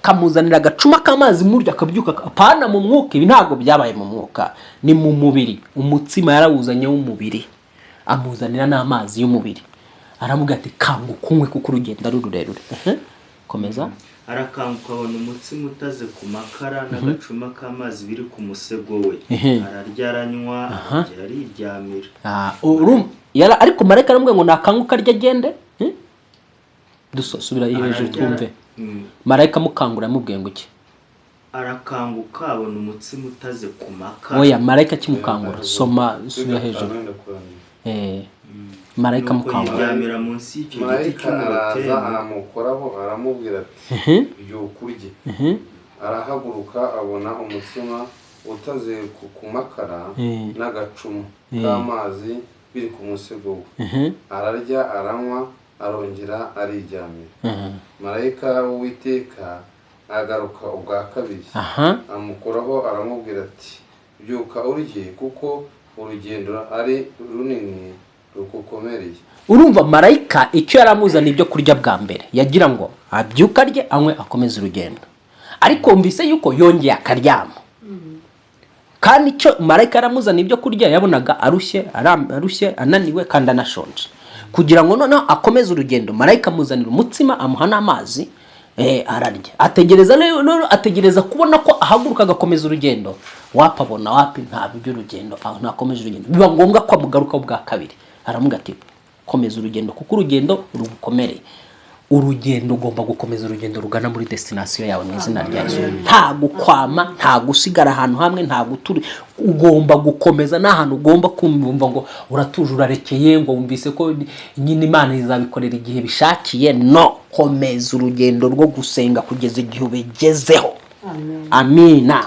kamuzanira agacuma k'amazi murya, akabyuka. Apana mu mwuka, ibi ntabwo byabaye mu mwuka, ni mu mubiri. Umutsima yarawuzanye w'umubiri. Amuzanira n'amazi y'umubiri, aramubwira ati: "Kanguka unywe, kuko urugendo ari rurerure." Komeza. Arakanguka, abona umutsima utaze ku makara n'agacuma k'amazi biri ku musego we. Ararya, aranywa, arongera ariryamira. Ah, ariko marayika aramubwira ngo nakanguka arye agende. Subira hejuru. Ararya, Twumve. Marayika amukangura yamubwiye ngo iki? Arakanguka, abona umutsima utaze ku makara. Oya, marayika akimukangura, soma, subira hejuru. Wenda kurangiza. Marayika Nuko amukangura. yiryamira munsi y'icyo giti Marayika araza, cy'umurotemu. aramukoraho, aramubwira ati: "Byuka urye." Arahaguruka, abona umutsima utaze ku makara n'agacuma k'amazi biri ku musego we. Ararya, aranywa, arongera ariryamira. Marayika w'Uwiteka agaruka ubwa kabiri, amukoraho, aramubwira ati: "Byuka urye, kuko urugendo ari runini rugukomereye." Urumva marayika icyo yari amuzaniye, ibyo kurya bwa mbere, yagira ngo abyuke arye, anywe, akomeze urugendo. Ariko wumvise yuko yongeye akaryama. Kandi icyo marayika yaramuzaniye ibyo kurya, yabonaga arushye, arushye, ananiwe kandi anashonje. Kugira ngo noneho akomeze urugendo, marayika amuzanira umutsima, amuha n'amazi, ararya, ategereza rero, ategereza kubona ko ahaguruka agakomeza urugendo. Wapi, abona wapi, nta by'urugendo, aho ntakomeje urugendo. Biba ngombwa ko amugarukaho bwa kabiri, aramubwira ati: "Komeza urugendo, kuko urugendo rugukomereye." Urugendo, ugomba gukomeza urugendo rugana muri destination yawe mu izina rya Yesu. Nta gukwama, nta gusigara ahantu hamwe, nta gutura. Ugomba gukomeza n'ahantu ugomba kumva ngo uratuje, urarekeye, ngo wumvise ko nyine Imana izabikorera igihe bishakiye. No komeza urugendo rwo gusenga kugeza igihe ubigezeho. Amina.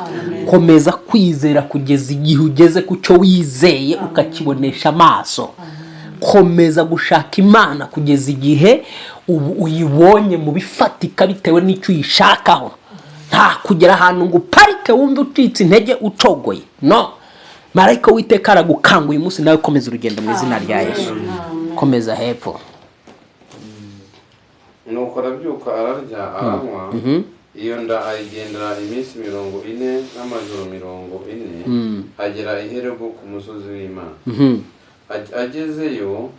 Komeza kwizera kugeza igihe ugeze ku cyo wizeye ukakibonesha amaso. Komeza gushaka Imana kugeza igihe ubu uyibonye mu bifatika bitewe n'icyo uyishakaho. Nta kugera ahantu ngo uparike, wumve ucitse intege, ucogoye. No marayika w'Iteka aragukanga uyu munsi, nawe komeza urugendo mu izina rya Yesu. Komeza hepfo. Nuko arabyuka, ararya, aranywa. Iyo nda ayigendera iminsi 40 n'amajoro 40, agera i Horebu ku musozi w'Imana. Agezeyo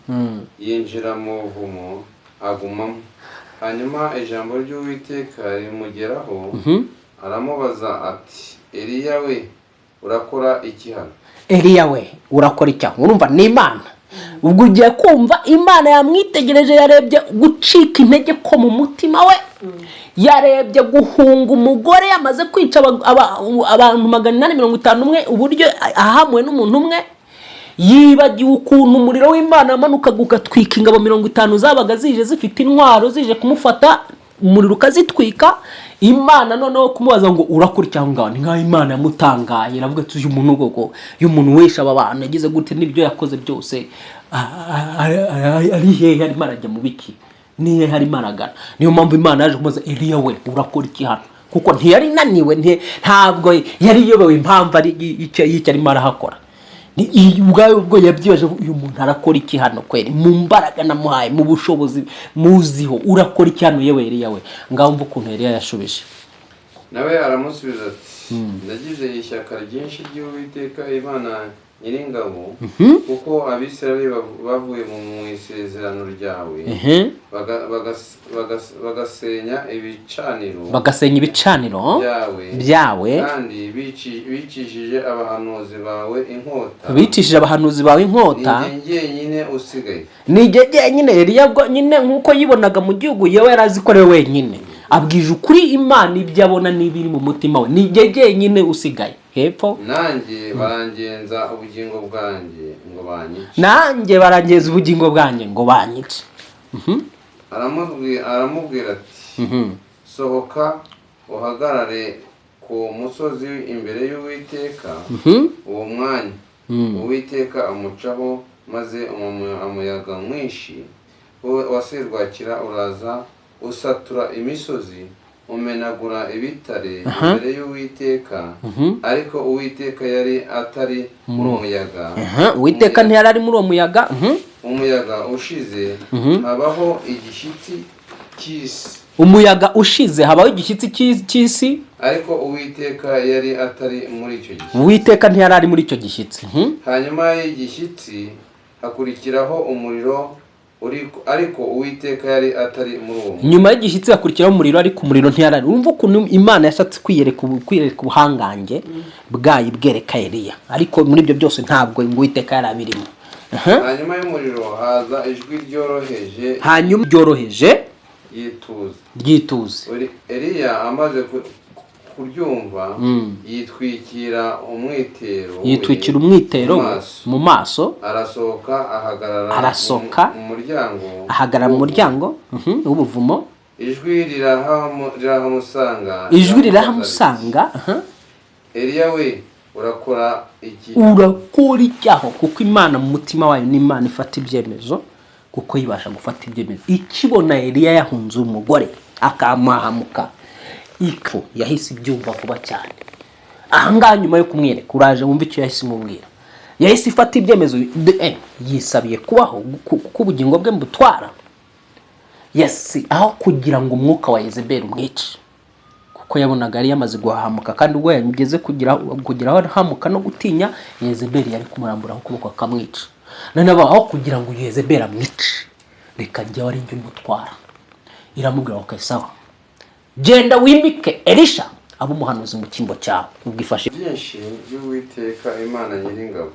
yinjira mu buvumo, agumamo. Hanyuma ijambo ry'Uwiteka rimugeraho, aramubaza ati: "Eliya we, urakora iki hano?" Eliya we, urakora icyaha? Urumva ni Imana. Ubwo ugiye kumva Imana yamwitegereje, yarebye gucika intege ko mu mutima we, yarebye guhunga umugore yamaze kwica abantu 851, uburyo ahamuwe n'umuntu umwe, yibagiwe ukuntu umuriro w'Imana wamanukaga ugatwika ingabo 50 zabaga zije zifite intwaro, zije kumufata, umuriro ukazitwika. Imana noneho kumubaza ngo urakora aho ngaho, ni nk'aho Imana yamutangaye, iravuga ati: "Uyu muntu koko, uyu muntu wishe aba bantu, yagize gute, n'ibyo yakoze byose, ari hehe? Arimo arajya mu biki? Ni hehe arimo aragana?" Niyo mpamvu Imana yaje kumubaza: "Eliya we, urakora iki hano?" Kuko ntiyari inaniwe, ntabwo yari iyobewe impamvu ari icyo arimo arahakora. Ubwawe ubwo yabyibaje: "Uyu muntu arakora iki hano kweri? Mu mbaraga namuhaye, mu bushobozi muziho, urakora iki hano yewe Eliya we?" Ngaho mva ukuntu Eliya yashubije. Nawe aramusubiza ati: "Ndagize ishyaka ryinshi ry'Uwiteka Imana Nyiringabo, kuko Abisirayeli bavuye mu isezerano ryawe, bagasenya ibicaniro bagasenya ibicaniro byawe, byawe, kandi bicishije abahanuzi bawe inkota." Bicishije abahanuzi bawe inkota. Ni jye jyenyine usigaye. Ni jye jyenyine. Eliya bwo nyine nk'uko yibonaga mu gihugu, yewe yari azi ko ari we wenyine. Abwije ukuri Imana ibyo abona n'ibiri mu mutima we: "Ni jye jyenyine usigaye." Hepfo. Nanjye barangenza ubugingo bwanjye ngo banyice." "Nanjye barangeza ubugingo bwanjye ngo banyice." Aramubwira ati: "Sohoka uhagarare ku musozi imbere y'Uwiteka." Uwo mwanya Uwiteka amucaho, maze umuyaga mwinshi wa serwakira uraza, usatura imisozi, umenagura ibitare imbere y'Uwiteka. Ariko Uwiteka yari atari mu muyaga. Uwiteka ntiyari ari muri uwo muyaga. Umuyaga ushize habaho igishyitsi cy'isi. Umuyaga ushize habaho igishyitsi cy'isi. Ariko Uwiteka yari atari muri icyo gishyitsi. Uwiteka ntiyari ari muri icyo gishyitsi. Hanyuma y'igishyitsi Hakurikiraho umuriro ariko Uwiteka yari atari muri uwo muriro. Nyuma y'igishyitsi hakurikiraho umuriro, ariko umuriro ntiyarari. Urumva ukuntu Imana yashatse kwiyereka ubuhangange bwayo, ibwereka Eliya, ariko muri ibyo byose ntabwo ngo Uwiteka yari abirimo. Aha. Hanyuma y'umuriro haza ijwi ryoroheje Hanyuma ryoroheje yituza. Ryituze. Eliya amaze kuryumva yitwikira umwitero we Yitwikira umwitero mu we maso. mu maso. Arasohoka ahagarara Arasohoka, mu muryango ahagarara mu muryango w'ubuvumo. Ijwi rirahamusanga. Ijwi riramubaza rirahamusanga, aha. riti, "Eliya we, urakora iki?" Urakora icyaho? Kuko Imana mu mutima wayo ni Imana ifata ibyemezo, kuko ibasha gufata ibyemezo. Ikibona Eliya yahunze umugore akamuhamuka, ipfu yahise ibyumva vuba cyane. Ahangaha nyuma yo kumwereka, uraje wumva icyo yahise imubwira. Yahise ifata ibyemezo, yisabiye kubaho kuko ubugingo bwe mbutwara. Yes, aho kugira ngo umwuka wa Yezebeli umwice, kuko yabonaga yari yamaze guhahamuka, kandi ubwo yageze kugira aho ahamuka no gutinya Yezebeli, yari kumuramburaho ukuboko akamwica. Noneho aho kugira ngo Yezebeli amwice, reka njyewe ari njye umutwara. Iramubwira ngo: "Sawa, genda wimike Elisha abe umuhanuzi mu cyimbo cyawe." Ubwo ifashe Byinshi by'Uwiteka Imana Nyiringabo,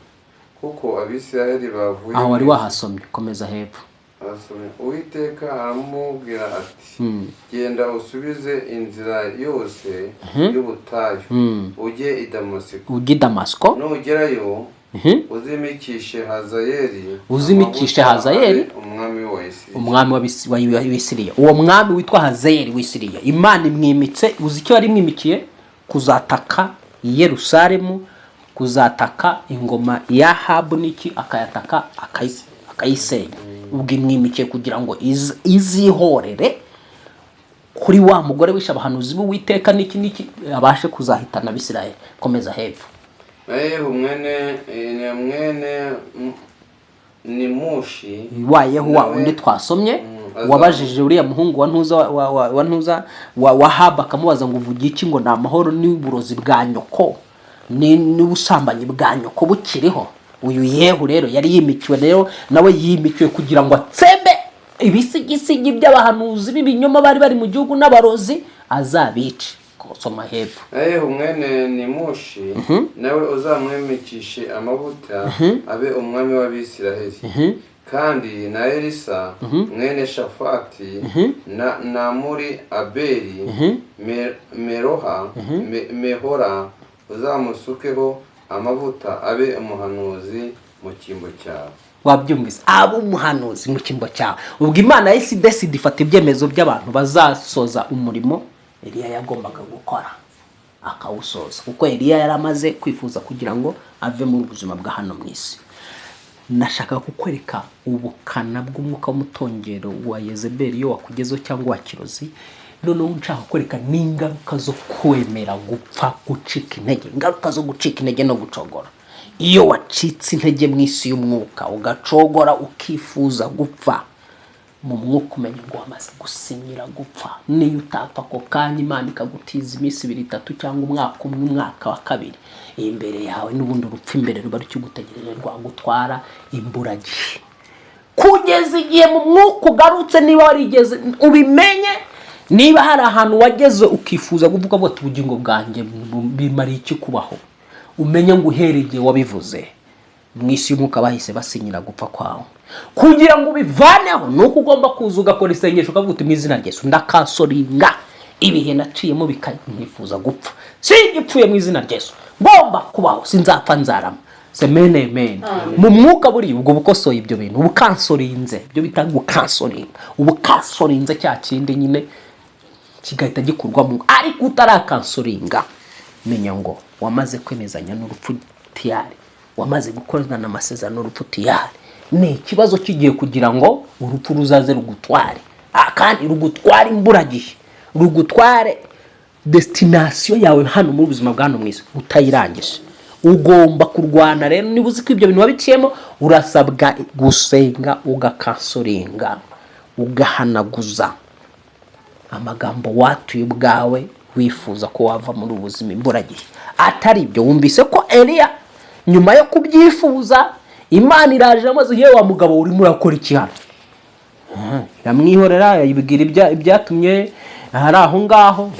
kuko Abisirayeli bavuye Aho wari wahasomye, komeza hepfo. Arasomye. Uwiteka aramubwira ati: "Genda usubize inzira yose y'ubutayu, ujye i Damasiko." Ujye i Damasiko. Nugerayo uzimikishe Hazayeli Uzimikishe amavuta Hazayeli abe umwami wa Isirayeli. Umwami w'Isiriya. Uwo mwami witwa Hazayeli w'Isiriya, Imana imwimitse. Uzi icyo yari imwimikiye? Kuzataka i Yerusalemu, kuzataka ingoma ya Ahabu n'iki, akayataka akayisenya. Ubwo imwimikiye kugira ngo izihorere kuri wa mugore wishe abahanuzi b'Uwiteka n'iki n'iki, abashe kuzahitana Abisirayeli. Komeza hepfo. Na Yehu mwene Nimushi Wa Yehu wa nawe undi twasomye wabajije uriya muhungu wa ntuza wa ntuza wa Ahabu, akamubaza ngo: "Uvuge iki ngo ni amahoro n'uburozi bwa nyoko n'ubusambanyi bwa nyoko bukiriho?" Uyu Yehu rero yari yimikiwe, rero nawe yimikiwe kugira ngo atsembe ibisigisigi by'abahanuzi b'ibinyoma bari bari mu gihugu n'abarozi, azabice. Soma hepfo. Na Yehu mwene Nimushi nawe uzamwimikishe amavuta abe umwami w'Abisirayeli, kandi na Elisa mwene Shafati na muri Abeli Mehora uzamusukeho amavuta abe umuhanuzi mu cyimbo cyawe. Wabyumvise? Aba umuhanuzi mu cyimbo cyawe. Ubwo Imana yahise idecida, ifata ibyemezo by'abantu bazasoza umurimo Eliya yagombaga gukora, akawusoza, kuko Eliya yari amaze kwifuza kugira ngo ave mu buzima bwa hano mu isi. Nashaka kukwereka ubukana bw'umwuka w'umutongero wa Yezebeli iyo wakugezeho, cyangwa wa kirozi. Noneho nshaka kukwereka n'ingaruka zo kwemera gupfa, gucika intege, ingaruka zo gucika intege no gucogora. Iyo wacitse intege mu isi y'umwuka, ugacogora, ukifuza gupfa mu mwuka, umenya ngo wamaze gusinyira gupfa. Niyo utapfa ako kanya, Imana ikagutiza iminsi 2, 3, cyangwa umwaka umwe, umwaka wa kabiri imbere yawe, n'ubundi urupfu imbere ruba rukigutegereje, rwagutwara imburagihe kugeza igihe mu mwuka ugarutse. Niba warigeze ubimenye, niba hari ahantu wageze ukifuza kuvuga ngo ati: "Ubugingo bwanjye bimariye iki kubaho?" umenye ngo uhereye igihe wabivuze, mu isi y'umwuka bahise basinyira gupfa kwawe. Kugira ngo ubivaneho ni uko ugomba kuza ugakora isengesho, ukavuga uti: "Mu izina rya Yesu, ndacancelinga ibihe naciyemo bikanyifuza gupfa. Singipfuye, mu izina rya Yesu ngomba kubaho, sinzapfa, nzarama." Amen, amen. Mu mwuka buriya ubwo bukosoye ibyo bintu, ubucancelinze, ibyo bita gucancelinga, ubucancelinze cya kindi nyine kigahita gikurwamo. Ariko utaracancelinga, menya ngo wamaze kwemezanya n'urupfu tiyari, wamaze gukorana amasezerano n'urupfu tiyari. Ni ikibazo kigiye kugira ngo urupfu ruzaze rugutware. Kandi rugutware imburagihe, rugutware destination yawe hano muri buzima bwa hano mu isi utayirangije. Ugomba kurwana rero. Niba uzi ko ibyo bintu wabiciyemo, urasabwa gusenga, ugacancelinga, ugahanaguza amagambo watuye ubwawe wifuza ko wava muri ubu buzima imburagihe. Atari ibyo, wumvise ko Eliya nyuma yo kubyifuza, Imana iraje amaze, yewe wa mugabo, urimo urakora iki hano? Iramwihorera, ibwira ibyatumye hari aho ngaho.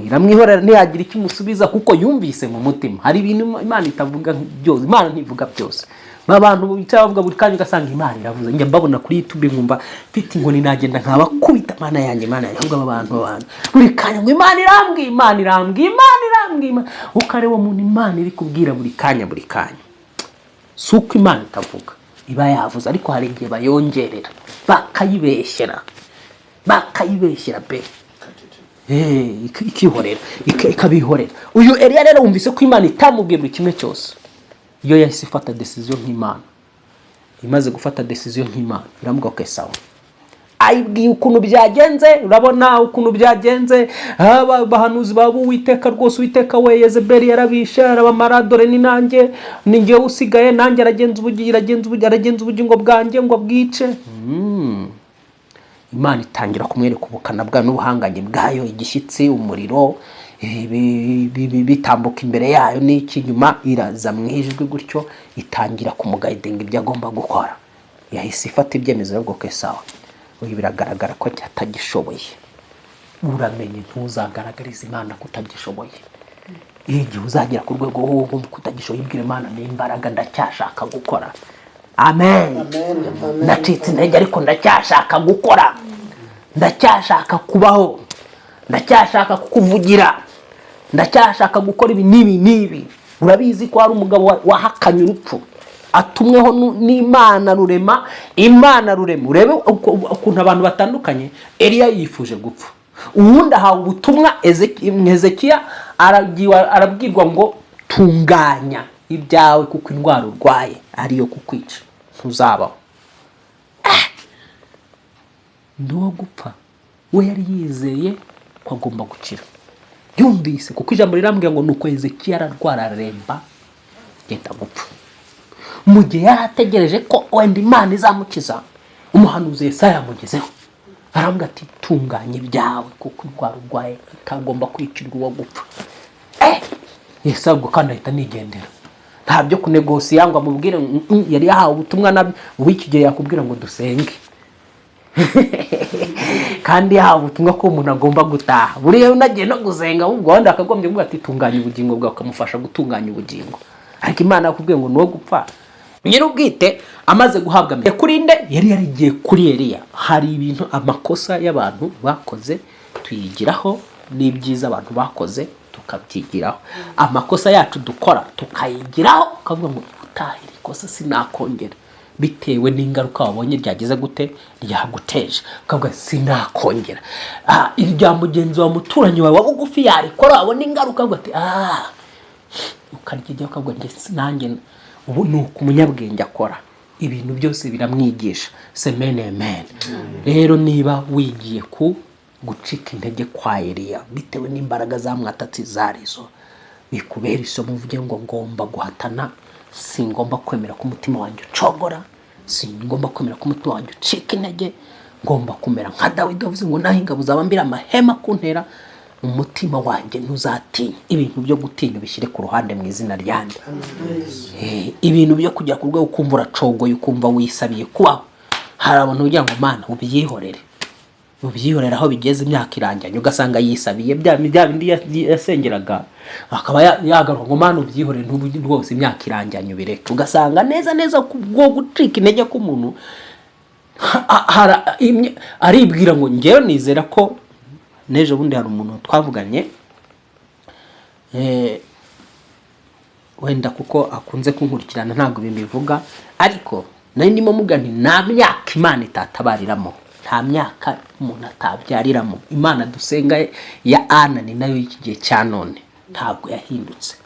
Iramwihorera, ntiyagira icyo imusubiza kuko yumvise mu mutima hari ibintu Imana itavuga byose. Imana ntivuga byose. Ba bantu bicara bavuga buri kanya, ugasanga Imana iravuze. Njya mbabona kuri YouTube, nkumva mfite inkoni nagenda nkabakubita. Mana yanjye, Mana yanjye! Ahubwo aba bantu buri kanya ngo Imana irambwiye, Imana irambwiye, Imana irambwiye, ukareba umuntu Imana iri kubwira buri kanya, buri kanya. Si uko Imana itavuga, iba yavuze, ariko hari igihe bayongerera, bakayibeshyera, bakayibeshyera pe. Ikihorera, ikabihorera. Uyu Eliya rero wumvise ko Imana itamubwiye buri kimwe cyose, iyo yahise ifata decision nk'Imana. Imaze gufata decision nk'Imana, iramuga okay, sawa. Ayibwiye ukuntu byagenze. Urabona ukuntu byagenze, abahanuzi ba Uwiteka rwose, Uwiteka we, Yezebeli yarabishe, arabamara. Dore ni nanjye, ni njyewe usigaye, nanjye aragenza ubugingo, aragenza ubugingo bwanjye ngo abwice. Imana itangira kumwereka ubukana bwayo n'ubuhangange bwayo, igishyitsi, umuriro, bitambuka imbere yayo n'iki. Nyuma iraza mu ijwi gutyo, itangira kumuguidinga ibyo agomba gukora. Yahise ifata ibyemezo byo okay, sawa, uyu biragaragara ko atagishoboye. Uramenye ntuzagaragariza Imana ko utagishoboye. Igihe uzagera ku rwego wowe wumva ko utagishoboye, ibwira Imana n'imbaraga, ndacyashaka gukora. Amen. Amen, amen. Ndacitse intege, ariko ndacyashaka gukora, ndacyashaka kubaho, ndacyashaka kukuvugira, ndacyashaka gukora ibi n'ibi n'ibi. Urabizi ko hari umugabo wahakanye urupfu atumweho n'Imana Rurema. Imana Rurema, urebe ukuntu abantu batandukanye. Eliya yifuje gupfa, uwundi ahawe ubutumwa, Hezekiya arabwirwa ngo tunganya ibyawe kuko indwara urwaye ariyo kukwica, ntuzabaho. Ni uwo gupfa. We yari yizeye ko agomba gukira, yumvise kuko ijambo rirambwira ngo nuko Hezekiya ararwara, araremba, genda gupfa. Mu gihe yari ategereje ko wenda Imana izamukiza, umuhanuzi Yesaya yamugezeho, arambwira ati tunganya ibyawe kuko indwara urwaye utagomba kwicirwa uwo gupfa. Yesaya ubwo kandi ahita anigendera, nta byo kunegosiya ngo amubwire. Yari yahawe ubutumwa nabi. Uw'iki gihe yakubwira ngo dusenge kandi yahawe ubutumwa ko umuntu agomba gutaha. Buriya unagiye no gusenga, ahubwo wenda akagombye kuvuga ati tunganya ubugingo bwawe, ukamufasha gutunganya ubugingo. Ariko Imana yakubwiye ngo ni uwo gupfa. Nyir'ubwite amaze guhabwa kuri nde? Yari yarigiye kuri Eliya. Hari ibintu, amakosa y'abantu bakoze tuyigiraho, n'ibyiza abantu bakoze tukabyigiraho. Amakosa yacu dukora tukayigiraho, ukavuga ngo utaha iri kosa sinakongera, bitewe n'ingaruka wabonye ryagize gute, ryaguteje, ukavuga sinakongera. Irya mugenzi wawe, muturanyi wawe wa bugufi yarikora, wabona ingaruka ukavuga ati ukaryijyaho, ukavuga njye nanjye ubu ni uko. Umunyabwenge akora ibintu byose biramwigisha. Amen, amen. Rero niba wigiye ku gucika intege kwa Eliya bitewe n'imbaraga zamwatatse zarizo, bikubera isomo, uvuge ngo ngomba guhatana, singomba kwemera ko umutima wanjye ucogora, singomba kwemera ko umutima wanjye ucika intege. Ngomba kumera nka Dawidi wavuze ngo naho ingabo zabambira amahema kuntera, umutima wanjye ntuzatinya. Ibintu byo gutinya ubishyire ku ruhande mu izina ryanjye. Ibintu byo kujya ku rwego ukumva uracogoye, ukumva wisabiye kubaho, hari abantu ugira ngo Mana ubyihorere, ubyihorere aho bigeze imyaka irangiranye, ugasanga yisabiye bya bindi yasengeraga, akaba yagaruka ngo Mana ubyihorere, ntubu rwose imyaka irangiranye, ubireke. Ugasanga neza neza kubwo gucika intege k'umuntu, aribwira ngo ngewe nizera ko n'ejo bundi. Hari umuntu twavuganye, wenda kuko akunze kunkurikirana ntabwo ibintu bivuga, ariko nari ndimo muga nti nta myaka Imana itatabariramo, nta myaka umuntu atabyariramo. Imana dusenga ya Ana ni nayo y'iki gihe cya none, ntabwo yahindutse.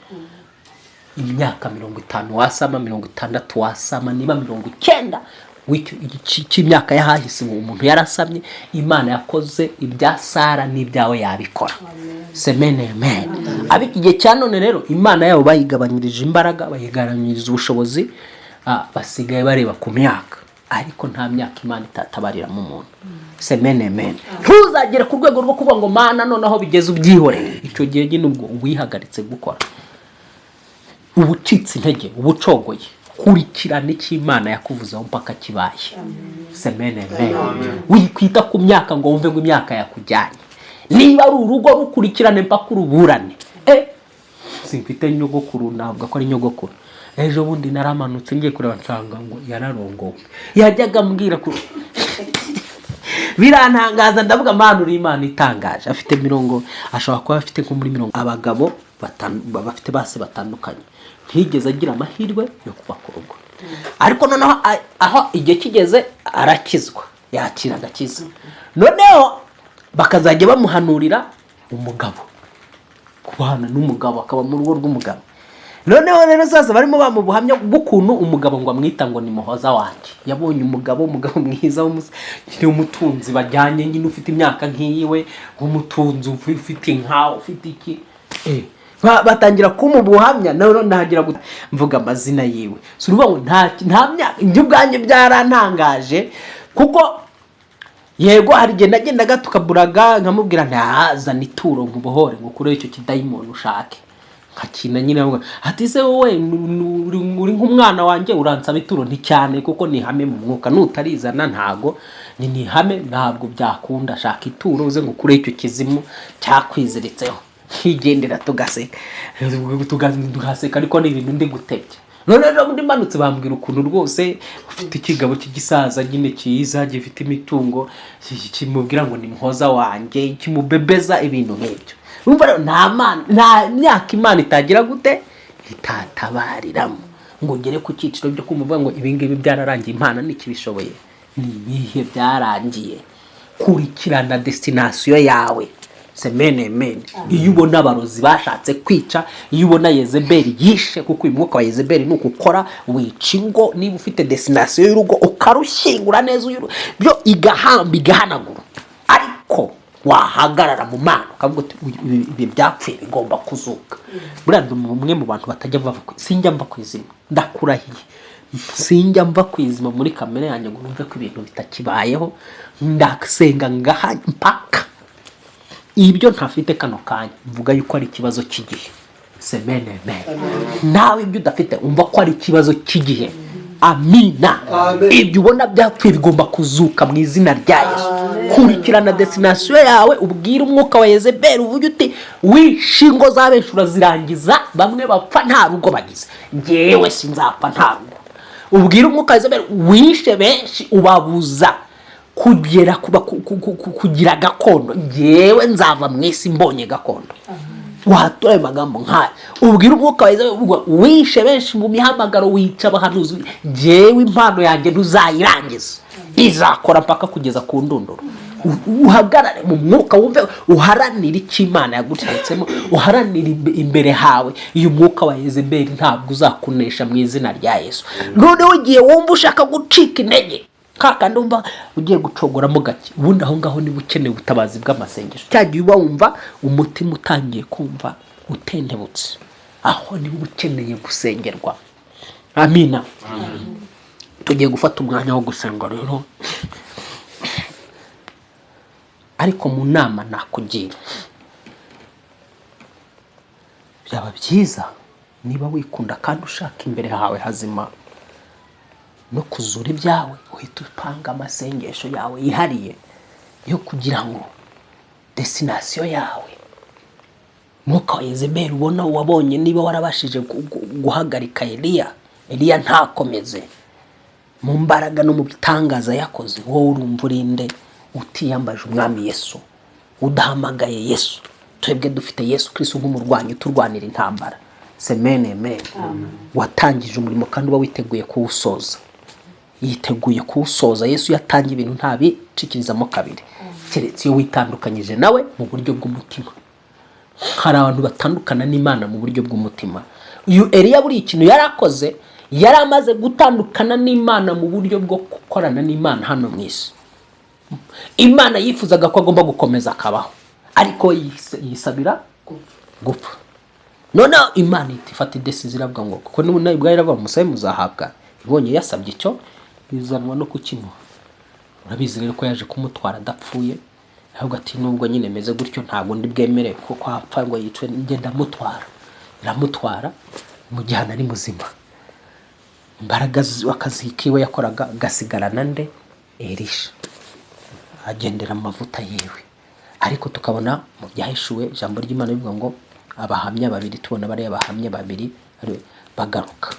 Imyaka 50 wasama, 60 wasama, niba 90 cy'imyaka y'ahahise umuntu yarasamye. Imana yakoze ibya Sara n'ibyawe yabikora. Amen, amen. Ab'iki gihe cya none rero Imana yabo bayigabanyirije imbaraga, bayigabanyiriza ubushobozi, basigaye bareba ku myaka, ariko nta myaka Imana itatabariramo umuntu. Amen, amen. Ntuzagere ku rwego rwo kuvuga ngo Mana noneho bigeze ubyihorere. Icyo gihe nyine ubwo wihagaritse gukora, uba ucitse intege, uba ucogoye. Kurikirana icyo Imana yakuvuzeho mpaka kibaye. Semene wikwita ku myaka ngo wumve ngo imyaka yakujyanye. Niba ari urugo, rukurikirane mpaka uruburane. Simfite nyogokuru, ntabwo ko ari nyogokuru. Ejo bundi naramanutse ngiye kureba, nsanga ngo yararongowe. Yajyaga ambwira ko birantangaza, ndavuga: "Mana, uri Imana itangaje." Afite mirongo, ashobora kuba afite nko muri 50, abagabo bafite base batandukanye. Ntiyigeze agira amahirwe yo kubaka urugo, ariko noneho aho igihe kigeze arakizwa, yakira agakiza. Noneho bakazajya bamuhanurira umugabo, kubana n'umugabo, akaba mu rugo rw'umugabo. Noneho rero sasa barimo bamuha ubuhamya bw'ukuntu umugabo ngo amwita ngo ni muhoza wanjye. Yabonye umugabo mwiza nyine w'umutunzi bajyanye, nyine ufite imyaka nk'iyiwe, w'umutunzi, ufite inka, ufite iki. Batangira kumuha ubuhamya. Nawe ntangira mvuga amazina yiwe. Si ukuvuga ngo nta myaka, njye ubwanjye byarantangaje, kuko yego hari igihe nagendaga tukaburaga, nkamubwira ntazana ituro nkubohore, ngo ukure icyo kidayimoni ushake nkakina nyine. Avuga ati: "Se wowe uri nk'umwana wanjye, uransaba ituro?" Nti cyane, kuko ni ihame mu mwuka, nutarizana ntago ni ihame, ntabwo byakunda. Shaka ituro uze ngo ukure icyo kizimu cyakwiziritseho. Nkigendera, tugaseka, tugaseka, ariko ni ibintu ndi gutebya. None rero undi manutse bambwira ukuntu rwose ufite ikigabo cy'igisaza nyine cyiza, gifite imitungo, kimubwira ngo ni muhoza wanjye, kimubebeza, ibintu nk'ibyo. Urumva rero nta mana, nta myaka Imana itagira gute, itatabariramo ngo ngere ku cyiciro byo kumva ngo ibi ngibi byararangiye, Imana ntikibishoboye. Ni ibihe byarangiye? Kurikirana destination yawe. Semene mene. Iyo ubona abarozi bashatse kwica, iyo ubona Yezebeli yishe, kuko uyu mwuka wa Yezebeli ni ukukora wica ingo. Niba ufite destination y'urugo, ukarushyingura neza, byo igahamba, igahanagura, ariko wahagarara mu Mana ukavuga uti: "Ibi byapfuye bigomba kuzuka." Buriya ndi umwe mu bantu batajya bava sinjya mva ku izima, ndakurahiye, sinjya mva ku izima muri kamere yanjye ngo numve ko ibintu bitakibayeho. Ndasenga ngaha mpaka ibyo ntafite kano kanya mvuga yuko ari ikibazo cy'igihe. Semene mene. Nawe ibyo udafite, umva ko ari ikibazo cy'igihe. Amina. Amen. Ibyo ubona byapfuye bigomba kuzuka mu izina rya Yesu. Kurikirana destination yawe, ubwire umwuka wa Yezebeli, uvuge uti: "Wishe ingo za benshi urazirangiza, bamwe bapfa nta rugo bagize, ngewe sinzapfa nta rugo." Ubwire umwuka wa Yezebeli: "Wishe benshi ubabuza kugera kuba kugira gakondo, ngewe nzava mu isi mbonye gakondo." Watura ayo magambo nk'aya, ubwire umwuka wa Yezebeli uvuga: "Wishe benshi mu mihamagaro, wica abahanuzi, ngewe impano yanjye ntuzayirangiza, izakora mpaka kugeza ku ndunduro." Uhagarare mu mwuka, wumve, uharanire icyo Imana yaguteretsemo, uharanire imbere hawe. Iyo mwuka wa Yezebeli ntabwo uzakunesha mu izina rya Yesu. Noneho igihe wumva ushaka gucika intege, kakandi wumva ugiye gucogoramo gake, ubundi aho ngaho niba ukeneye ubutabazi bw'amasengesho. Cya gihe uba wumva umutima utangiye kumva utentebutse, aho niba ukeneye gusengerwa. Amina. Tugiye gufata umwanya wo gusenga rero, ariko mu nama nakugira, byaba byiza niba wikunda kandi ushaka imbere hawe hazima no kuzura ibyawe, uhita upanga amasengesho yawe yihariye yo kugira ngo destination yawe, mwuka wa Yezebeli ubona wabonye, niba warabashije guhagarika Eliya, Eliya ntakomeze mu mbaraga no mu bitangaza yakoze, wowe urumva urinde utiyambaje Umwami Yesu, udahamagaye Yesu? Twebwe dufite Yesu Kristo nk'umurwanyi uturwanira intambara. Semene mene. Watangije umurimo kandi uba witeguye kuwusoza, yiteguye kuwusoza. Yesu yatangiye ibintu ntabicikirizamo kabiri, keretse iyo witandukanyije nawe mu buryo bw'umutima. Hari abantu batandukana n'Imana mu buryo bw'umutima. Uyu Eliya, buri ikintu yari akoze, yari amaze gutandukana n'Imana mu buryo bwo gukorana n'Imana hano mu isi. Imana yifuzaga ko agomba gukomeza akabaho, ariko yisabira gupfa. Noneho Imana ihita ifata idécision, iravuga ngo, kuko n'ubu ubwayo iravuga: "Musabe muzahabwa." Ibonye yasabye icyo, bizanwa no kukimuha. Urabizi rero ko yaje kumutwara adapfuye, ahubwo ati: "Nubwo nyine meze gutyo, ntabwo ndi bwemere ko apfa ngo yicwe, ngenda mutwara." Iramutwara, imujyana ari muzima. Imbaraga akazi kiwe yakoraga gasigarana nde? Elisha agendera mu mavuta yiwe. Ariko tukabona mu byahishuwe ijambo ry'Imana rivuga ngo abahamya babiri, tubona bariya abahamya babiri bagaruka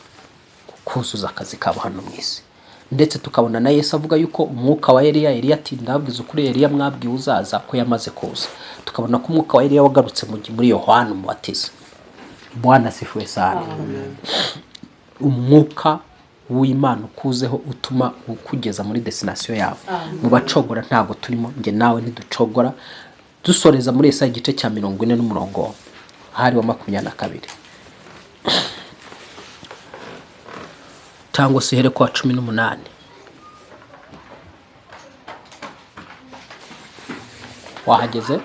kuzuza akazi kabo hano mu isi. Ndetse tukabona na Yesu avuga yuko umwuka wa Eliya, Eliya ati ndabwiza ukuri Eliya mwabwiye uzaza ko yamaze kuza. Tukabona ko umwuka wa Eliya wagarutse muri Yohana Umubatiza. Bwana asifiwe sana. Umwuka w'Imana ukuzeho utuma ukugeza muri destination yawe. Mu bacogora ntabwo turimo, njye nawe ntiducogora. Dusoreza muri Yesaya igice cya 40 n'umurongo hari wa 22, cyangwa se uhere kwa 18. Wahageze?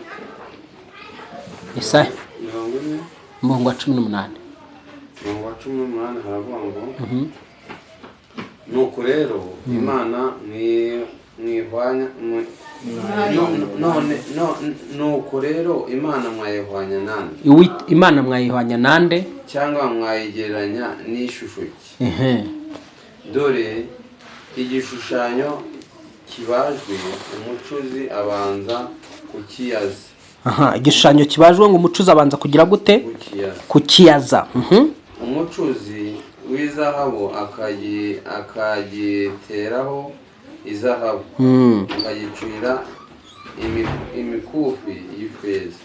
Yesaya umurongo wa 18. Umurongo wa 18 haravuga ngo nuko rero Imana mwihwanya none nuko rero Imana mwayihwanya nande? Imana mwayihwanya nande? Cyangwa mwayigereranya n'ishusho ki? Dore igishushanyo kibajwe umucuzi abanza kukiyaza. Igishushanyo kibajwe ngo umucuzi abanza kugira gute? Kukiyaza. Umucuzi w'izahabu akagiteraho izahabu, akagicurira imikufi y'ifeza.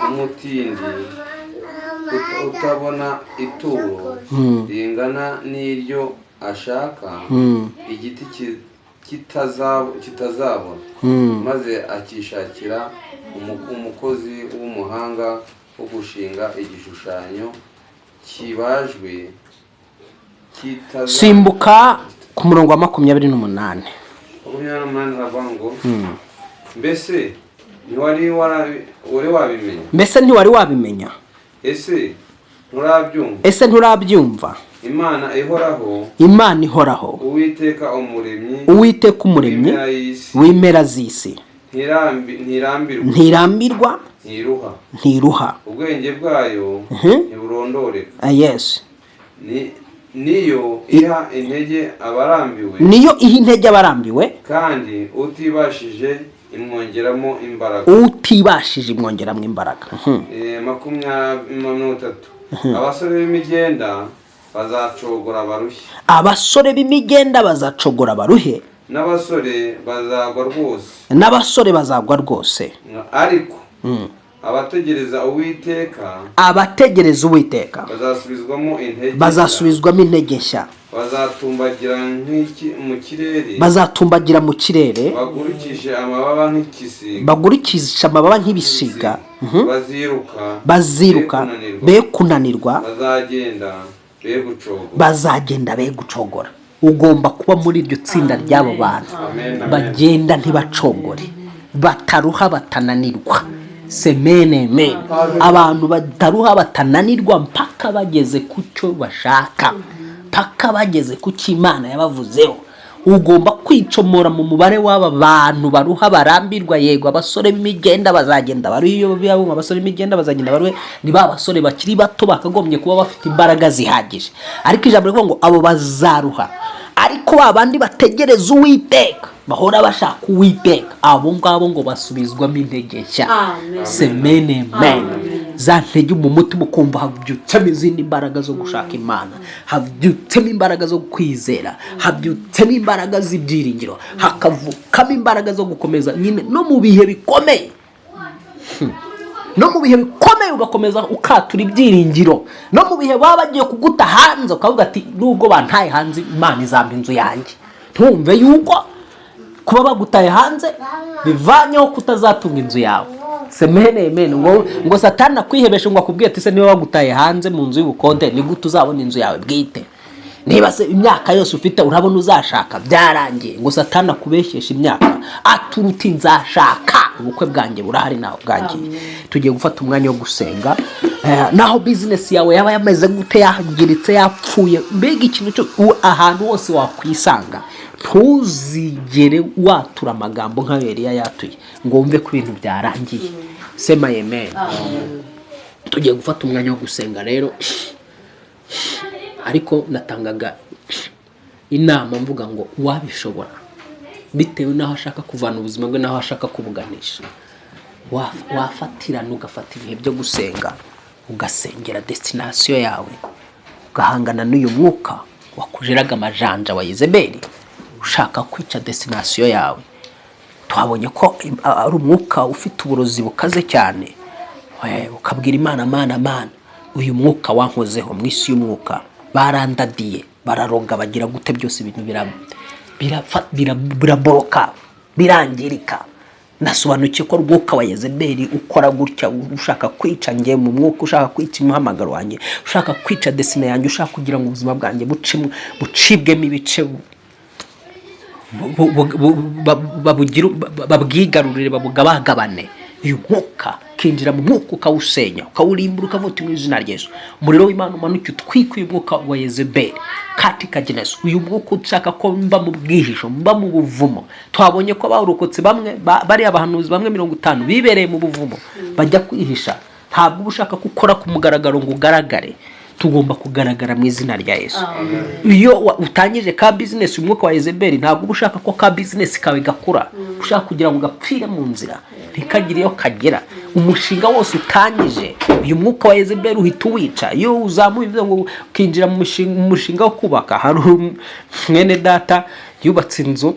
Umutindi utabona ituro ringana n'iryo ashaka, igiti kitazabona, maze akishakira umukozi w'umuhanga wo gushinga igishushanyo kibajwe. Simbuka ku murongo wa 28. 28 haravuga ngo mbese ntiwari wabimenya? Mbese ntiwari wabimenya? Ese nturabyumva? Ese nturabyumva? Imana ihoraho, Imana ihoraho, Uwiteka umuremyi, Uwiteka umuremyi w'impera z'isi, ntirambirwa, ntiruha, ubwenge bwayo ntiburondoreka. Yes. Niyo iha intege abarambiwe, niyo iha intege abarambiwe, kandi utibashije imwongeramo imbaraga, utibashije imwongeramo imbaraga. 23 abasore b'imigenda bazacogora baruhe, abasore b'imigenda bazacogora baruhe, n'abasore bazagwa rwose, n'abasore bazagwa rwose. Ariko abategereza Uwiteka, abategereza Uwiteka bazasubizwamo intege, bazasubizwamo intege nshya, bazatumbagira mu kirere, bazatumbagira mu kirere, bagurukishe amababa nk'igisiga, bagurukishe amababa nk'ibisiga, baziruka, baziruka be kunanirwa, bazagenda be gucogora, bazagenda be gucogora. Ugomba kuba muri iryo tsinda ry'abo bantu bagenda ntibacogore, bataruha batananirwa. Semene men. Abantu bataruha batananirwa mpaka bageze ku cyo bashaka, mpaka bageze ku cyo Imana yabavuzeho. Ugomba kwicomora mu mubare w'aba bantu baruha barambirwa. Yego abasore b'imigenda bazagenda baruhe, iyo byabo abasore b'imigenda bazagenda baruhe, ni ba basore bakiri bato bakagombye kuba bafite imbaraga zihagije. Ariko ijambo rivuga ngo abo bazaruha, ariko babandi bategereza Uwiteka, bahora bashaka Uwiteka, abo ngabo ngo basubizwamo intege nshya. Semene men. Za ntege mu mutima ukumva habyutsemo izindi mbaraga zo gushaka Imana, habyutsemo imbaraga zo kwizera, habyutsemo imbaraga z'ibyiringiro, hakavukamo imbaraga zo gukomeza nyine no mu bihe bikomeye. No mu bihe bikomeye ugakomeza ukatura ibyiringiro. No mu bihe baba bagiye kuguta hanze ukavuga ati nubwo bantaye hanze Imana izampa inzu yanjye. Ntumve yuko kuba bagutaye hanze bivanyeho kutazatunga inzu yawe. Semene amen. Ngo Satani akwihebeshe ngo akubwiye ati se niba bagutaye hanze mu nzu y'ubukonde ni gute uzabona inzu yawe bwite? Niba se imyaka yose ufite urabona uzashaka byarangiye. Ngo Satani akubeshyesha imyaka aturuti nzashaka, ubukwe bwanjye burahari nawe bwangiye. Tugiye gufata umwanya wo gusenga. Naho business yawe yaba yameze gute, yangiritse, yapfuye, mbega ikintu cyo ahantu hose wakwisanga, ntuzigere watura amagambo nka Eliya yatuye ngo wumve ko ibintu byarangiye. Sema amen. Tugiye gufata umwanya wo gusenga rero. Ariko natangaga inama mvuga ngo uwabishobora, bitewe n'aho ashaka kuvana ubuzima bwe n'aho ashaka kubuganisha, wafatirana ugafata ibihe byo gusenga, ugasengera destination yawe, ugahangana n'uyu mwuka wakujeraga amajanja wa Yezebeli ushaka kwica destination yawe. Twabonye ko ari umwuka ufite uburozi bukaze cyane. Ukabwira Imana: "Mana, Mana, uyu mwuka wankozeho mu isi y'umwuka, barandadiye, bararoga, bagira gute, byose ibintu biraboroka, birangirika. Nasobanukiwe ko ari umwuka wa Yezebeli ukora gutya, ushaka kwica njye mu mwuka, ushaka kwica umuhamagaro wanjye, ushaka kwica destiny yanjye, ushaka kugira ngo ubuzima bwanjye bucibwemo ibice, babwigarurire, babugabagabane." Uyu mwuka ukinjira mu mwuka, ukawusenya, ukawurimbura, ukavuga uti: "Mu izina rya Yesu, umuriro w'Imana umanuke utwike uyu mwuka wa Yezebeli katika jina Yesu, uyu mwuka ushaka ko mba mu bwihisho, mba mu buvumo." Twabonye ko bawurokotse bamwe, bariya bahanuzi bamwe 50 bibereye mu buvumo, bajya kwihisha. Ntabwo uba ushaka ko ukora ku mugaragaro ngo ugaragare. Tugomba kugaragara mu izina rya Yesu. Iyo utangije ka business, umwuka wa Yezebeli ntabwo uba ushaka ko ka business kawe gakura, ushaka kugira ngo gapfire mu nzira, ntikagire iyo kagera. Umushinga wose utangije, uyu mwuka wa Yezebeli uhita uwica. Iyo uzamuye ibyo ngo ukinjira mu mushinga wo kubaka, hari mwene data yubatse inzu,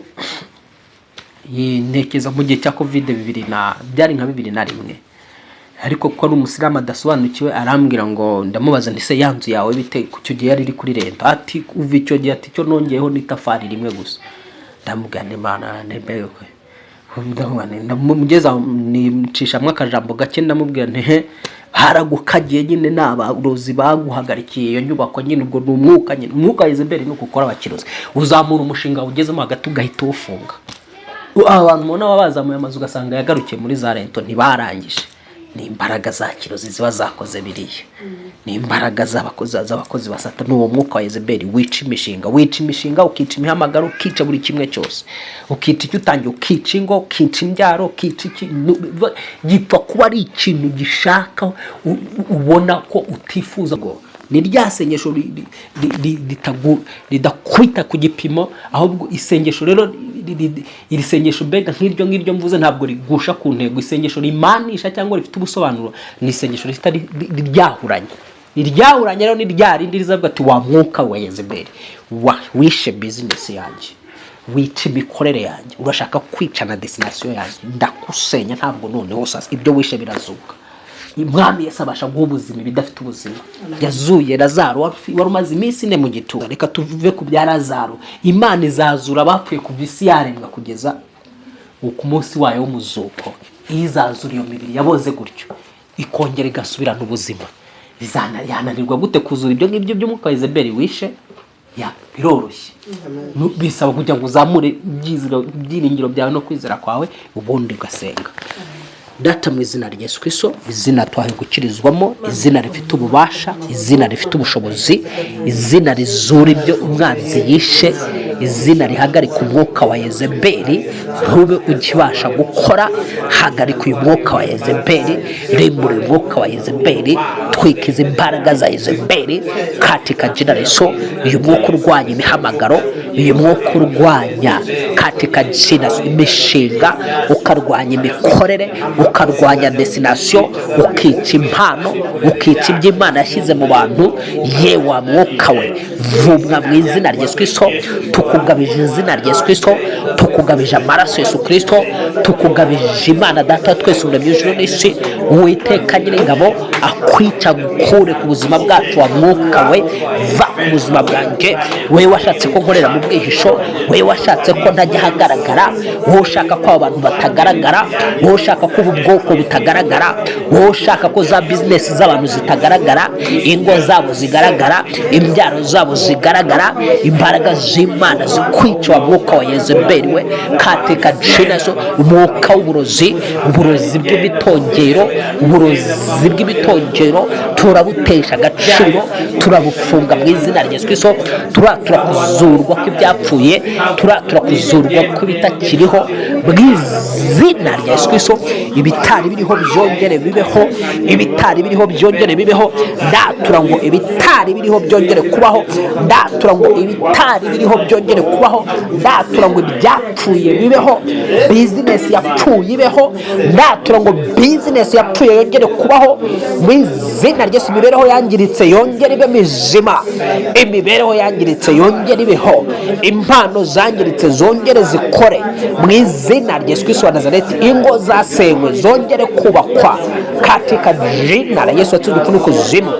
ntekereza mu gihe cya Covid, bibiri na, byari nka 2001, ariko kuko ari umusilamu adasobanukiwe, arambwira ngo, ndamubaza nti: "Se ya nzu yawe bite?" Ku icyo gihe yari iri kuri linteau. Ati: "Kuva icyo gihe," ati, "icyo nongeyeho n'itafari rimwe gusa." Ndamubwira nti: "Imana ntembewe." Ndamugeza aho nicishamo akajambo gake, ndamubwira nti: "He, haragukagiye nyine, ni abarozi baguhagarikiye iyo nyubako nyine." Ubwo ni umwuka nyine, umwuka wa Yezebeli ni uko ukora abakirozi, uzamura umushinga ugezemo hagati ugahita uwufunga. Aba bantu mubona baba bazamuye amazu, ugasanga yagarukiye muri za linteau, ntibarangije, ni imbaraga za kirozi ziba zakoze biriya, ni imbaraga z'abakozi ba Satani. Ni uwo mwuka wa Yezebeli wica imishinga, wica imishinga, ukica imihamagaro, ukica buri kimwe cyose, ukica icyo utangiye, ukica ingo, ukica imbyaro, ukica iki gipfa kuba ari ikintu gishaka ubona ko utifuza ngo ni rya sengesho ridakubita ku gipimo. Ahubwo isengesho rero iri sengesho mbega nk'iryo ngiryo mvuze ntabwo rigusha ku ntego. Isengesho rimanisha cyangwa rifite ubusobanuro ni isengesho rihita ryahuranye. Iryahuranye rero ni rya rindi rizavuga ati: "Wa mwuka wa Yezebeli wishe business yanjye, wica imikorere yanjye, urashaka kwica na destination yanjye, ndakusenya." Ntabwo noneho sasa ibyo wishe birazuka. Umwami Yesu abasha guha ubuzima ibidafite ubuzima. Yazuye Lazaro wari umaze iminsi 4 mu gituro. Reka tuve ku bya Lazaro. Imana izazura abapfuye kuva isi yaremwa kugeza ku munsi wayo w'umuzuko. Iyo izazura iyo mibiri yaboze gutyo ikongera igasubirana ubuzima, yananirwa gute kuzura ibyo ngibyo by'umwuka wa Yezebeli wishe? Ya, biroroshye. Bisaba kugira ngo uzamure ibyiringiro byawe no kwizera kwawe, ubundi ugasenga. Data, mu izina rya Yesu Kristo, izina twahawe gukirizwamo, izina rifite ububasha, izina rifite ubushobozi, izina rizura ibyo umwanzi yishe, izina rihagarika umwuka wa Yezebeli ntube ukibasha gukora, hagarika uyu mwuka wa Yezebeli, rimbura uyu mwuka wa Yezebeli, twika izi mbaraga za Yezebeli katika jina la Yesu. Uyu mwuka urwanya imihamagaro, uyu mwuka urwanya katika jina imishinga, ukarwanya imikorere, ukarwanya destination, ukica impano, ukica ibyo Imana yashyize mu bantu, ye wa mwuka we, vumwa mu izina rya Yesu Kristo. Tukugabije izina rya Yesu Kristo, tukugabije amaraso Yesu Kristo, tukugabije Imana Data wa twese umuremyi w'ijuru n'isi, Uwiteka Nyiringabo, akwica gukure ku buzima bwacu. Wa mwuka we, va ku buzima bwanjye. Wowe washatse ko nkorera mu bwihisho, wowe washatse ko ntajya ahagaragara, wowe ushaka ko abo bantu batagaragara, wowe ushaka ko ubu bwoko butagaragara, wowe ushaka ko za business z'abantu zitagaragara, ingo zabo zigaragara, imbyaro zabo zigaragara, imbaraga z'Imana zikwica. Wa mwuka wa Yezebeli we, katika jina Yesu, umwuka w'uburozi, uburozi bw'ibitongero, uburozi bw'ibitongero turabutesha agaciro, turabufunga mu izina rya Yesu Kristo. Turatura kuzurwa kw'ibyapfuye, turatura kuzurwa. Kwaturwa kw'ibitakiriho mu izina rya Yesu Kristo. Ibitari biriho byongere bibeho, ibitari biriho byongere bibeho. Ndatura ngo ibitari biriho byongere kubaho, ndatura ngo ibitari biriho byongere kubaho, ndatura ngo ibyapfuye bibeho, bizinesi yapfuye ibeho, ndatura ngo bizinesi yapfuye yongere kubaho mu izina rya Yesu. Imibereho yangiritse yongere ibe mizima, imibereho yangiritse yongere ibeho, impano zangiritse zongere zikore mu izina rya Yesu Kristo wa Nazareti. Ingo zasenywe zongere kubakwa katika jina la Yesu watsinze urupfu n'ikuzimu.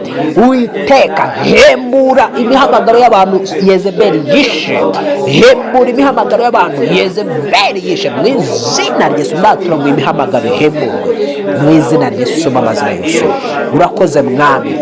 Uwiteka, hembura imihamagaro y'abantu Yezebeli yishe, hembura imihamagaro y'abantu Yezebeli yishe mu izina rya Yesu. Ndatura ngo imihamagaro ihemburwe mu izina rya Yesu. Soma amazina Yesu. Urakoze Mwami,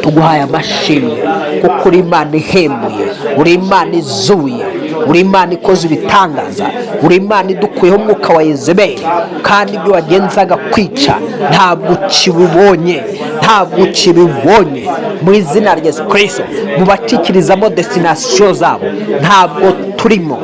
tuguhaye amashimwe kuko uri Imana ihembuye, uri Imana izuye, uri Imana ikoze ibitangaza, uri Imana idukuyeho umwuka wa Yezebeli, kandi ibyo wagenzaga kwica ntabwo ukibibonye, ntabwo ukibibonye mu izina rya Yesu Kristo. Mu bacikirizamo destination zabo ntabwo turimo.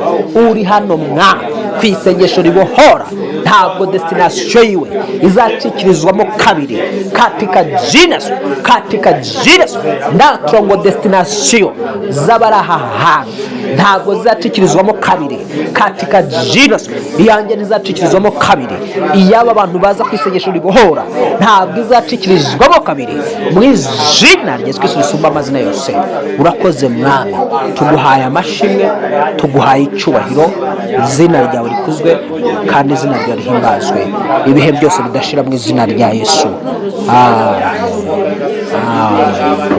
Uri hano mwa ku isengesho ribohora, ntabwo destination yiwe izacikirizwamo kabiri katika jina Yesu, katika jina Yesu. Ndatura ngo destination z'abari aha hantu ntabwo zizacikirizwamo kabiri katika jina Yesu. Iyanjye ntizacikirizwamo kabiri, iyaba abantu baza ku isengesho ribohora ntabwo izacikirizwamo kabiri mu izina rya Yesu Kristo risumba amazina yose. Urakoze Mwami, tuguhaye amashimwe, tuguhaye icyubahiro. Izina ryawe rikuzwe kandi izina ryawe rihimbazwe ibihe byose bidashira mu izina rya Yesu. Amen. Amen.